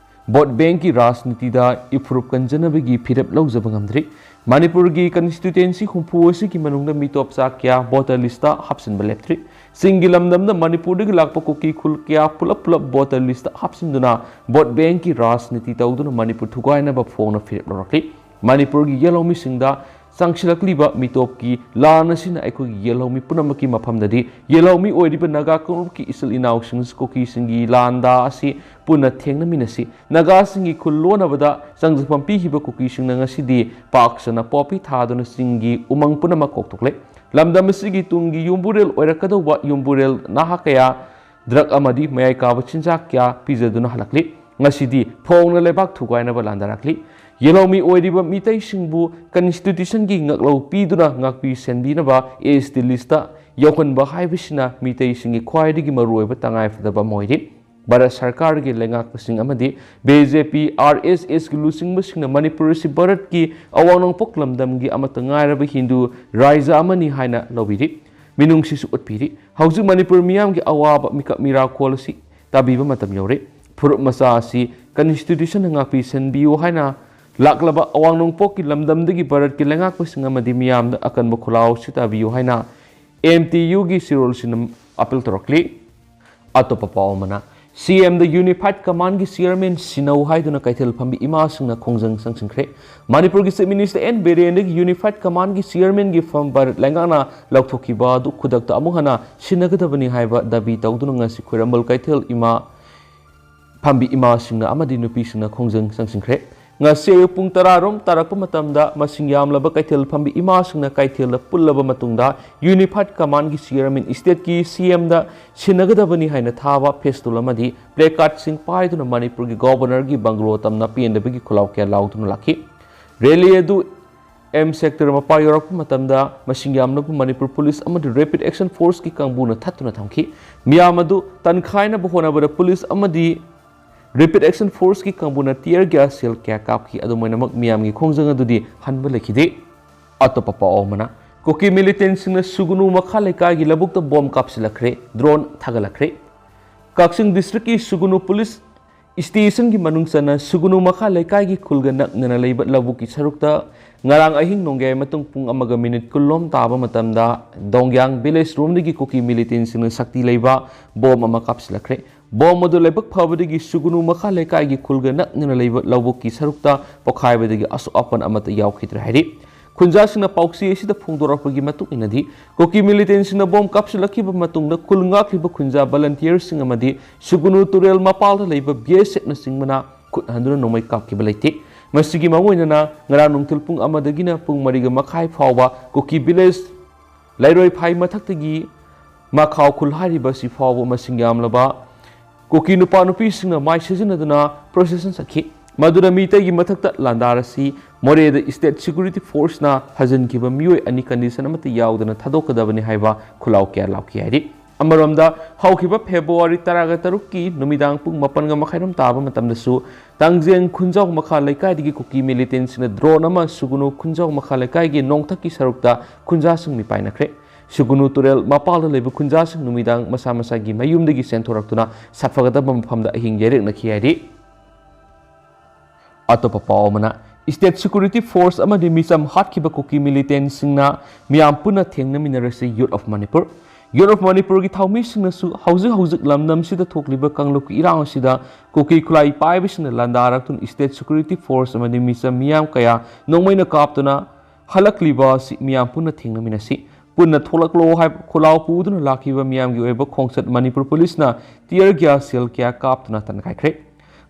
ꯚꯣꯠ ꯕꯦꯡꯀꯤ ꯔꯥꯖꯅꯤꯇꯤꯗ ꯏꯐꯨꯔꯨꯞ ꯀꯟꯖꯅꯕꯒꯤ ꯐꯤꯔꯦꯞ ꯂꯧꯖꯕ ꯉꯝꯗ꯭ꯔꯤ꯫ ꯃꯅꯤꯄꯨꯔꯒꯤ ꯀꯟꯁꯇꯤꯇ꯭ꯌꯨꯌꯦꯟꯁꯤ ꯍꯨꯝꯐꯨ ꯑꯁꯤꯒꯤ ꯃꯅꯨꯡꯗ ꯃꯤꯇꯣꯞ ꯆꯥ ꯀꯌꯥ ꯚꯣꯇꯔ ꯂꯤꯁꯇ ꯍꯥꯞꯆꯤꯟꯕ ꯂꯦꯞꯇ꯭ꯔꯤ꯫ ꯆꯤꯡꯒꯤ ꯂꯝꯗꯝꯗ ꯃꯅꯤꯄꯨꯔꯗꯒꯤ ꯂꯥꯛꯄ ꯀꯨꯀꯤ ꯈꯨꯜ ꯀꯌꯥ ꯄꯨꯂꯞ ꯄꯨꯂꯞ ꯚꯣꯇꯔ ꯂꯤꯁꯇ ꯍꯥꯞꯆꯤꯟꯗꯨꯅ ꯚꯣꯠ ꯕꯦꯡꯀꯤ ꯔꯥꯖꯅꯤꯇꯤ ꯇꯧꯗꯨꯅ ꯃꯅꯤꯄꯨꯔ ꯊꯨꯒꯥꯏꯅꯕ ꯐꯣꯡꯅ ꯐꯤꯔꯦꯞ ꯂꯧꯔꯛꯂꯤ꯫ ꯃꯅꯤꯄꯨꯔꯒꯤ ꯌꯦꯜꯍꯧꯃꯤꯁꯤꯡꯗ ꯆꯪꯁꯤꯜꯂꯛꯂꯤꯕ ꯃꯤꯇꯣꯞꯀꯤ ꯂꯥꯟ ꯑꯁꯤꯅ ꯑꯩꯈꯣꯏꯒꯤ ꯌꯦꯜꯍꯧꯃꯤ ꯄꯨꯝꯅꯃꯛꯀꯤ ꯃꯐꯝꯗꯗꯤ ꯌꯦꯜꯍꯧꯃꯤ ꯑꯣꯏꯔꯤꯕ ꯅꯥꯒꯥ ꯀꯥꯡꯂꯨꯞꯀꯤ ꯏꯆꯤꯜ ꯏꯅꯥꯎꯁꯤꯡ ꯀꯨꯀꯤꯁꯤꯡꯒꯤ ꯂꯥꯟꯗꯥ ꯑꯁꯤ ꯄꯨꯟꯅ ꯊꯦꯡꯅꯃꯤꯟꯅꯁꯤ꯫ ꯅꯥꯒꯥꯁꯤꯡꯒꯤ ꯈꯨꯜ ꯂꯣꯟꯅꯕꯗ ꯆꯪꯖꯐꯝ ꯄꯤꯈꯤꯕ ꯀꯨꯀꯤꯁꯤꯡꯅ ꯉꯁꯤꯗꯤ ꯄꯥꯛ ꯁꯟꯅ ꯄꯣꯄꯤ ꯊꯥꯗꯨꯅ ꯆꯤꯡꯒꯤ ꯎꯃꯪ ꯄꯨꯝꯅꯃꯛ ꯀꯣꯛꯊꯣꯛꯂꯦ꯫ ꯂꯝꯗꯝ ꯑꯁꯤꯒꯤ ꯇꯨꯡꯒꯤ ꯌꯨꯝꯕꯨꯔꯦꯜ ꯑꯣꯏꯔꯛꯀꯗꯧꯕ ꯌꯨꯝꯕꯨꯔꯦꯜ ꯅꯍꯥ ꯀꯌꯥ ꯗ꯭ꯔꯒ ꯑꯃꯗꯤ ꯃꯌꯥꯏ ꯀꯥꯕ ꯆꯤꯟꯖꯥꯛ ꯀꯌꯥ ꯄꯤꯖꯗꯨꯅ ꯍꯜꯂꯛꯂꯤ꯫ ꯉꯁꯤꯗꯤ ꯐꯣꯡꯅ ꯂꯩꯕꯥꯛ ꯊꯨꯒꯥꯏꯅꯕ ꯂꯥꯟꯗꯥꯔꯛꯂꯤ꯫ ꯌꯦꯜꯍꯧꯃꯤ ꯑꯣꯏꯔꯤꯕ ꯃꯤꯇꯩꯁꯤꯡꯕꯨ ꯀꯟꯁꯇꯤꯇ꯭ꯌꯨꯁꯟꯒꯤ ꯉꯥꯛꯂꯧ ꯄꯤꯗꯨꯅ ꯉꯥꯛꯄꯤ ꯁꯦꯟꯕꯤꯅꯕ ꯑꯦꯁ ꯇꯤ ꯂꯤꯁꯇ ꯌꯥꯎꯍꯟꯕ ꯍꯥꯏꯕꯁꯤꯅ ꯃꯤꯇꯩꯁꯤꯡꯒꯤ ꯈ꯭ꯋꯥꯏꯗꯒꯤ ꯃꯔꯨꯑꯣꯏꯕ ꯇꯉꯥꯏꯐꯗꯕ ꯑꯃ ꯑꯣꯏꯔꯤ꯫ ꯚꯥꯔꯠ ꯁꯔꯀꯥꯔꯒꯤ ꯂꯩꯉꯥꯛꯄꯁꯤꯡ ꯑꯃꯗꯤ ꯕꯤ ꯖꯦ ꯄꯤ, ꯑꯥꯔ ꯑꯦꯁ ꯑꯦꯁꯀꯤ ꯂꯨꯆꯤꯡꯕꯁꯤꯡꯅ ꯃꯅꯤꯄꯨꯔ ꯑꯁꯤ ꯚꯥꯔꯠꯀꯤ ꯑꯋꯥꯡ ꯅꯣꯡꯄꯣꯛ ꯂꯝꯗꯝꯒꯤ ꯑꯃꯠꯇ ꯉꯥꯏꯔꯕ ꯍꯤꯟꯗꯨ ꯔꯥꯖ꯭ꯌ ꯑꯃꯅꯤ ꯍꯥꯏꯅ ꯂꯧꯕꯤꯔꯤ꯫ ꯃꯤꯅꯨꯡꯁꯤꯁꯨ ꯎꯠꯄꯤꯔꯤ꯫ ꯍꯧꯖꯤꯛ ꯃꯅꯤꯄꯨꯔ ꯃꯤꯌꯥꯝꯒꯤ ꯑꯋꯥꯕ ꯃꯤꯀꯞ ꯃꯤꯔꯥꯈꯣꯜ ꯑꯁꯤ ꯇꯥꯕꯤꯕ ꯃꯇꯝ ꯌꯧꯔꯦ꯫ ꯐꯨꯔꯨꯞ ꯃꯆꯥ ꯑꯁꯤ ꯀꯟꯁꯇꯤꯇ꯭ꯌꯨꯁꯟꯅ ꯉꯥꯛꯄꯤ ꯁꯦꯟꯕꯤꯌꯨ ꯍꯥꯏꯅ ꯂꯥꯛꯂꯕ ꯑꯋꯥꯡ ꯅꯣꯡꯄꯣꯛꯀꯤ ꯂꯝꯗꯝꯗꯒꯤ ꯚꯥꯔꯠꯀꯤ ꯂꯩꯉꯥꯛꯄꯁꯤꯡ ꯑꯃꯗꯤ ꯃꯤꯌꯥꯝꯗ ꯑꯀꯟꯕ ꯈꯨꯜꯂꯥꯎ ꯑꯁꯤ ꯇꯥꯕꯤꯌꯨ ꯍꯥꯏꯅ ꯑꯦꯝ ꯇꯤ ꯌꯨꯒꯤ ꯆꯦꯔꯣꯜꯁꯤꯡꯅ ꯑꯄꯤꯜ ꯇꯧꯔꯛꯂꯤ꯫ ꯑꯇꯣꯞꯄ ꯄꯥꯎ ꯑꯃꯅ, ꯁꯤ ꯑꯦꯝꯗ ꯌꯨꯅꯤꯐꯥꯏꯗ ꯀꯃꯥꯟꯒꯤ ꯆꯤꯌꯔꯃꯦꯟ ꯁꯤꯟꯅꯧ ꯍꯥꯏꯗꯨꯅ ꯀꯩꯊꯦꯜ ꯐꯝꯕꯤ ꯏꯃꯥꯁꯤꯡꯅ ꯈꯣꯡꯖꯪ ꯆꯪꯁꯤꯟꯈ꯭ꯔꯦ꯫ ꯃꯅꯤꯄꯨꯔꯒꯤ ꯆꯤꯐ ꯃꯤꯅꯤꯁꯇꯔ ꯑꯦꯟ ꯕꯤꯔꯦꯟꯗꯒꯤ ꯌꯨꯅꯤꯐꯥꯏꯗ ꯀꯃꯥꯟꯒꯤ ꯆꯤꯌꯔꯃꯦꯟꯒꯤ ꯐꯝ ꯚꯥꯔꯠ ꯂꯩꯉꯥꯛꯅ ꯂꯧꯊꯣꯛꯈꯤꯕ ꯑꯗꯨ ꯈꯨꯗꯛꯇ ꯑꯃꯨꯛ ꯍꯟꯅ ꯁꯤꯟꯅꯒꯗꯕꯅꯤ ꯍꯥꯏꯕ ꯗꯥꯕꯤ ꯇꯧꯗꯨꯅ ꯉꯁꯤ ꯈ꯭ꯋꯥꯏꯔꯝꯕꯟ ꯀꯩꯊꯦꯜ ꯏꯃꯥ ꯐꯝꯕꯤ ꯏꯃꯥꯁꯤꯡꯅ ꯑꯃꯗꯤ ꯅꯨꯄꯤꯁꯤꯡꯅ ꯈꯣꯡꯖꯪ ꯆꯪꯁꯤꯟꯈ꯭ꯔꯦ꯫ ꯉꯁꯤ ꯑꯌꯨꯛ ꯄꯨꯡ ꯇꯔꯥ ꯔꯣꯝ ꯇꯥꯔꯛꯄ ꯃꯇꯝꯗ ꯃꯁꯤꯡ ꯌꯥꯝꯂꯕ ꯀꯩꯊꯦꯜ ꯐꯝꯕꯤ ꯏꯃꯥꯁꯤꯡꯅ ꯀꯩꯊꯦꯜꯗ ꯄꯨꯜꯂꯕ ꯃꯇꯨꯡꯗ ꯌꯨꯅꯤꯐꯥꯏꯗ ꯀꯃꯥꯟꯒꯤ ꯆꯤꯌꯔꯃꯦꯟ ꯏꯁꯇꯦꯠꯀꯤ ꯁꯤ ꯑꯦꯝꯗ ꯁꯤꯟꯅꯒꯗꯕꯅꯤ ꯍꯥꯏꯅ ꯊꯥꯕ ꯐꯦꯁꯇꯨꯜ ꯑꯃꯗꯤ ꯄ꯭ꯂꯦꯀꯥꯔꯗꯁꯤꯡ ꯄꯥꯏꯗꯨꯅ ꯃꯅꯤꯄꯨꯔꯒꯤ ꯒꯣꯕꯔꯅꯔꯒꯤ ꯕꯪꯒ꯭ꯂꯣ ꯇꯝꯅ ꯄꯦꯟꯗꯕꯒꯤ ꯈꯨꯜꯂꯥꯎ ꯀꯌꯥ ꯂꯥꯎꯗꯨꯅ ꯂꯥꯛꯈꯤ꯫ ꯔꯦꯂꯤ ꯑꯗꯨ ꯑꯦꯝ ꯁꯦꯛꯇꯔ ꯃꯄꯥ ꯌꯧꯔꯛꯄ ꯃꯇꯝꯗ ꯃꯁꯤꯡ ꯌꯥꯝꯂꯕ ꯃꯅꯤꯄꯨꯔ ꯄꯨꯂꯤꯁ ꯑꯃꯗꯤ ꯔꯦꯄꯤꯗ ꯑꯦꯛꯁꯟ ꯐꯣꯔꯁꯀꯤ ꯀꯥꯡꯕꯨꯅ ꯊꯠꯇꯨꯅ ꯊꯝꯈꯤ꯫ ꯃꯤꯌꯥꯝ ꯑꯗꯨ ꯇꯟꯈꯥꯏꯅꯕ ꯍꯣꯠꯅꯕꯗ ꯄꯨꯂꯤꯁ ꯑꯃꯗꯤ ꯔꯦꯄꯤꯗ ꯑꯦꯛꯁꯟ ꯐꯣꯔꯁꯀꯤ ꯀꯥꯡꯕꯨꯅ ꯇꯤꯌꯔ ꯒ꯭ꯌꯥꯁ ꯁꯦꯜ ꯀꯌꯥ ꯀꯥꯞꯈꯤ꯫ ꯑꯗꯨꯝ ꯑꯣꯏꯅꯃꯛ ꯃꯤꯌꯥꯝꯒꯤ ꯈꯣꯡꯖꯪ ꯑꯗꯨꯗꯤ ꯍꯟꯕ ꯂꯩꯈꯤꯗꯦ꯫ ꯑꯇꯣꯞꯄ ꯄꯥꯎ ꯑꯃꯅ, ꯀꯨꯀꯤ ꯃꯤꯂꯤꯇꯦꯟꯁꯤꯡꯅ ꯁꯨꯒꯨꯅꯨ ꯃꯈꯥ ꯂꯩꯀꯥꯏꯒꯤ ꯂꯧꯕꯨꯛꯇ ꯕꯣꯝ ꯀꯥꯞꯁꯤꯜꯂꯛꯈ꯭ꯔꯦ, ꯗ꯭ꯔꯣꯟ ꯊꯥꯒꯠꯂꯛꯈ꯭ꯔꯦ꯫ ꯀꯛꯆꯤꯡ ꯗꯤꯁꯇ꯭ꯔꯤꯛꯀꯤ ꯁꯨꯒꯨꯅꯨ ꯄꯨꯂꯤꯁ ꯏꯁꯇꯦꯁꯟꯒꯤ ꯃꯅꯨꯡ ꯆꯟꯅ ꯁꯨꯒꯨꯅꯨ ꯃꯈꯥ ꯂꯩꯀꯥꯏꯒꯤ ꯈꯨꯜꯒ ꯅꯛꯅꯅ ꯂꯩꯕ ꯂꯧꯕꯨꯛꯀꯤ ꯁꯔꯨꯛꯇ ꯉꯔꯥꯡ ꯑꯍꯤꯡ ꯅꯣꯡꯌꯥꯏ ꯃꯇꯨꯡ ꯄꯨꯡ ꯑꯃꯒ ꯃꯤꯅꯤꯠ ꯀꯨꯟ ꯂꯣꯝ ꯇꯥꯕ ꯃꯇꯝꯗ ꯗꯣꯡꯌꯥꯡ ꯚꯤꯂꯦꯖ ꯔꯣꯝꯗꯒꯤ ꯀꯨꯀꯤ ꯃꯤꯂꯤꯇꯦꯟꯁꯤꯡꯅ ꯁꯛꯇꯤ ꯂꯩꯕ ꯕꯣꯝ ꯑꯃ ꯀꯥꯞꯁꯤꯜꯂꯛꯈ꯭ꯔꯦ꯫ ꯕꯣꯝ ꯑꯗꯨ ꯂꯥꯏꯕꯛ ꯐꯕꯗꯒꯤ ꯁꯨꯒꯨꯅꯨ ꯃꯈꯥ ꯂꯩꯀꯥꯏꯒꯤ ꯈꯨꯜꯒ ꯅꯛꯅꯅ ꯂꯩꯕ ꯂꯧꯕꯨꯛꯀꯤ ꯁꯔꯨꯛꯇ ꯄꯣꯈꯥꯏꯕꯗꯒꯤ ꯑꯁꯣꯛ ꯑꯄꯟ ꯑꯃꯠꯇ ꯌꯥꯎꯈꯤꯗ꯭ꯔꯦ ꯍꯥꯏꯔꯤ꯫ ꯈꯨꯟꯖꯥꯁꯤꯡꯅ ꯄꯥꯎꯆꯦ ꯑꯁꯤꯗ ꯐꯣꯡꯗꯣꯔꯛꯄꯒꯤ ꯃꯇꯨꯡ ꯏꯟꯅꯗꯤ, ꯀꯨꯀꯤ ꯃꯤꯂꯤꯇꯦꯟꯁꯤꯡꯅ ꯕꯣꯝ ꯀꯥꯞꯁꯤꯜꯂꯛꯈꯤꯕ ꯃꯇꯨꯡꯗ ꯈꯨꯜ ꯉꯥꯛꯂꯤꯕ ꯈꯨꯟꯖꯥ ꯚꯣꯂꯟꯇꯤꯌꯔꯁꯤꯡ ꯑꯃꯗꯤ ꯁꯨꯒꯨꯅꯨ ꯇꯨꯔꯦꯜ ꯃꯄꯥꯜꯗ ꯂꯩꯕ ꯕꯤꯑꯦꯁꯑꯦꯐꯅꯆꯤꯡꯕꯅ ꯈꯨꯠ ꯍꯟꯗꯨꯅ ꯅꯣꯡꯃꯩ ꯀꯥꯞꯈꯤꯕ ꯂꯩꯇꯦ꯫ ꯃꯁꯤꯒꯤ ꯃꯔꯨꯑꯣꯏꯅꯅ ꯉꯔꯥꯡ ꯅꯨꯡꯊꯤꯜ ꯄꯨꯡ ꯑꯃꯗꯒꯤꯅ ꯄꯨꯡ ꯃꯔꯤꯒ ꯃꯈꯥꯏ ꯐꯥꯎꯕ ꯀꯨꯀꯤ ꯚꯤꯂꯦꯖ ꯂꯩꯔꯣꯏꯐꯥꯏ ꯃꯊꯛꯇꯒꯤ ꯃꯈꯥꯎ ꯈꯨꯜ ꯍꯥꯏꯔꯤꯕ ꯑꯁꯤ ꯐꯥꯎꯕ ꯃꯁꯤꯡ ꯌꯥꯝꯂꯕ ꯀꯨꯀꯤ ꯅꯨꯄꯥ ꯅꯨꯄꯤꯁꯤꯡꯅ ꯃꯥꯏ ꯁꯤꯖꯤꯟꯅꯗꯨꯅ ꯄ꯭ꯔꯣꯁꯦꯁꯟ ꯆꯠꯈꯤ꯫ ꯃꯗꯨꯅ ꯃꯤꯇꯩꯒꯤ ꯃꯊꯛꯇ ꯂꯥꯟꯗꯥꯔ ꯑꯁꯤ ꯃꯣꯔꯦꯗ ꯁ꯭ꯇꯦꯠ ꯁꯦꯀ꯭ꯌꯨꯔꯤꯇꯤ ꯐꯣꯔꯁꯅ ꯍꯖꯤꯟꯈꯤꯕ ꯃꯤꯑꯣꯏ ꯑꯅꯤ ꯀꯟꯗꯤꯁꯟ ꯑꯃꯠꯇ ꯌꯥꯎꯗꯅ ꯊꯥꯗꯣꯛꯀꯗꯕꯅꯤ ꯍꯥꯏꯕ ꯈꯨꯜꯂꯥꯎ ꯀꯌꯥ ꯂꯥꯎꯈꯤ ꯍꯥꯏꯔꯤ꯫ ꯑꯃꯔꯣꯝꯗ, ꯍꯧꯈꯤꯕ ꯐꯦꯕ꯭ꯔꯨꯋꯥꯔꯤ ꯇꯔꯥꯒ ꯇꯔꯨꯛꯀꯤ ꯅꯨꯃꯤꯗꯥꯡ ꯄꯨꯡ ꯃꯥꯄꯟꯒ ꯃꯈꯥꯏꯔꯣꯝ ꯇꯥꯕ ꯃꯇꯝꯗꯁꯨ ꯇꯥꯡꯖꯦꯡ ꯈꯨꯟꯖꯥꯎ ꯃꯈꯥ ꯂꯩꯀꯥꯏꯗꯒꯤ ꯀꯨꯀꯤ ꯃꯤꯂꯤꯇꯦꯟꯁꯤꯡꯅ ꯗ꯭ꯔꯣꯟ ꯑꯃ ꯁꯨꯒꯨꯅꯨ ꯈꯨꯟꯖꯥꯎ ꯃꯈꯥ ꯂꯩꯀꯥꯏꯒꯤ ꯅꯣꯡꯊꯛꯀꯤ ꯁꯔꯨꯛꯇ ꯈꯨꯟꯖꯥꯁꯤꯡ ꯃꯤꯄꯥꯏꯅꯈ꯭ꯔꯦ꯫ ꯁꯨꯒꯨꯅꯨ ꯇꯨꯔꯦꯜ ꯃꯄꯥꯜꯗ ꯂꯩꯕ ꯈꯨꯟꯖꯥꯁꯤꯡ ꯅꯨꯃꯤꯗꯥꯡ ꯃꯁꯥ ꯃꯁꯥꯒꯤ ꯃꯌꯨꯝꯗꯒꯤ ꯆꯦꯟꯊꯣꯔꯛꯇꯨꯅ ꯁꯥꯐꯒꯗꯕ ꯃꯐꯝꯗ ꯑꯍꯤꯡ ꯌꯩꯔꯛꯅꯈꯤ ꯍꯥꯏꯔꯤ꯫ ꯑꯇꯣꯞꯄ ꯄꯥꯎ ꯑꯃꯅ, ꯁ꯭ꯇꯦꯠ ꯁꯦꯀ꯭ꯌꯨꯔꯤꯇꯤ ꯐꯣꯔꯁ ꯑꯃꯗꯤ ꯃꯤꯆꯝ ꯍꯥꯠꯈꯤꯕ ꯀꯨꯀꯤ ꯃꯤꯂꯤꯇꯦꯟꯁꯤꯡꯅ ꯃꯤꯌꯥꯝ ꯄꯨꯟꯅ ꯊꯦꯡꯅꯃꯤꯟꯅꯔꯁꯤ ꯌꯨꯠ ꯑꯣꯐ ꯃꯅꯤꯄꯨꯔ꯫ ꯌꯨꯠ ꯑꯣꯐ ꯃꯅꯤꯄꯨꯔꯒꯤ ꯊꯧꯃꯤꯁꯤꯡꯅꯁꯨ ꯍꯧꯖꯤꯛ ꯍꯧꯖꯤꯛ ꯂꯝꯗꯝꯁꯤꯗ ꯊꯣꯛꯂꯤꯕ ꯀꯥꯡꯂꯨꯞꯀꯤ ꯏꯔꯥꯡ ꯑꯁꯤꯗ ꯀꯨꯀꯤ ꯈꯨꯠꯂꯥꯏ ꯄꯥꯏꯕꯁꯤꯡꯅ ꯂꯥꯟꯗꯥꯔꯛꯇꯨꯅ ꯁ꯭ꯇꯦꯠ ꯁꯦꯀ꯭ꯌꯨꯔꯤꯇꯤ ꯐꯣꯔꯁ ꯑꯃꯗꯤ ꯃꯤꯆꯝ ꯃꯤꯌꯥꯝ ꯀꯌꯥ ꯅꯣꯡꯃꯩꯅ ꯀꯥꯞꯇꯨꯅ ꯍꯜꯂꯛꯂꯤꯕ ꯑꯁꯤ ꯃꯤꯌꯥꯝ ꯄꯨꯟꯅ ꯊꯦꯡꯅꯃꯤꯟꯅꯁꯤ꯫ ꯄꯨꯟꯅ ꯊꯣꯛꯂꯛꯂꯣ ꯍꯥꯏꯕ ꯈꯣꯜꯂꯥꯎ ꯄꯨꯗꯨꯅ ꯂꯥꯛꯈꯤꯕ ꯃꯤꯌꯥꯝꯒꯤ ꯑꯣꯏꯕ ꯈꯣꯡꯆꯠ ꯃꯅꯤꯄꯨꯔ ꯄꯨꯂꯤꯁꯅ ꯇꯤꯌꯔ ꯒ꯭ꯌꯥꯁ ꯁꯦꯜ ꯀꯌꯥ ꯀꯥꯞꯇꯨꯅ ꯇꯥꯟꯈꯥꯏꯈ꯭ꯔꯦ꯫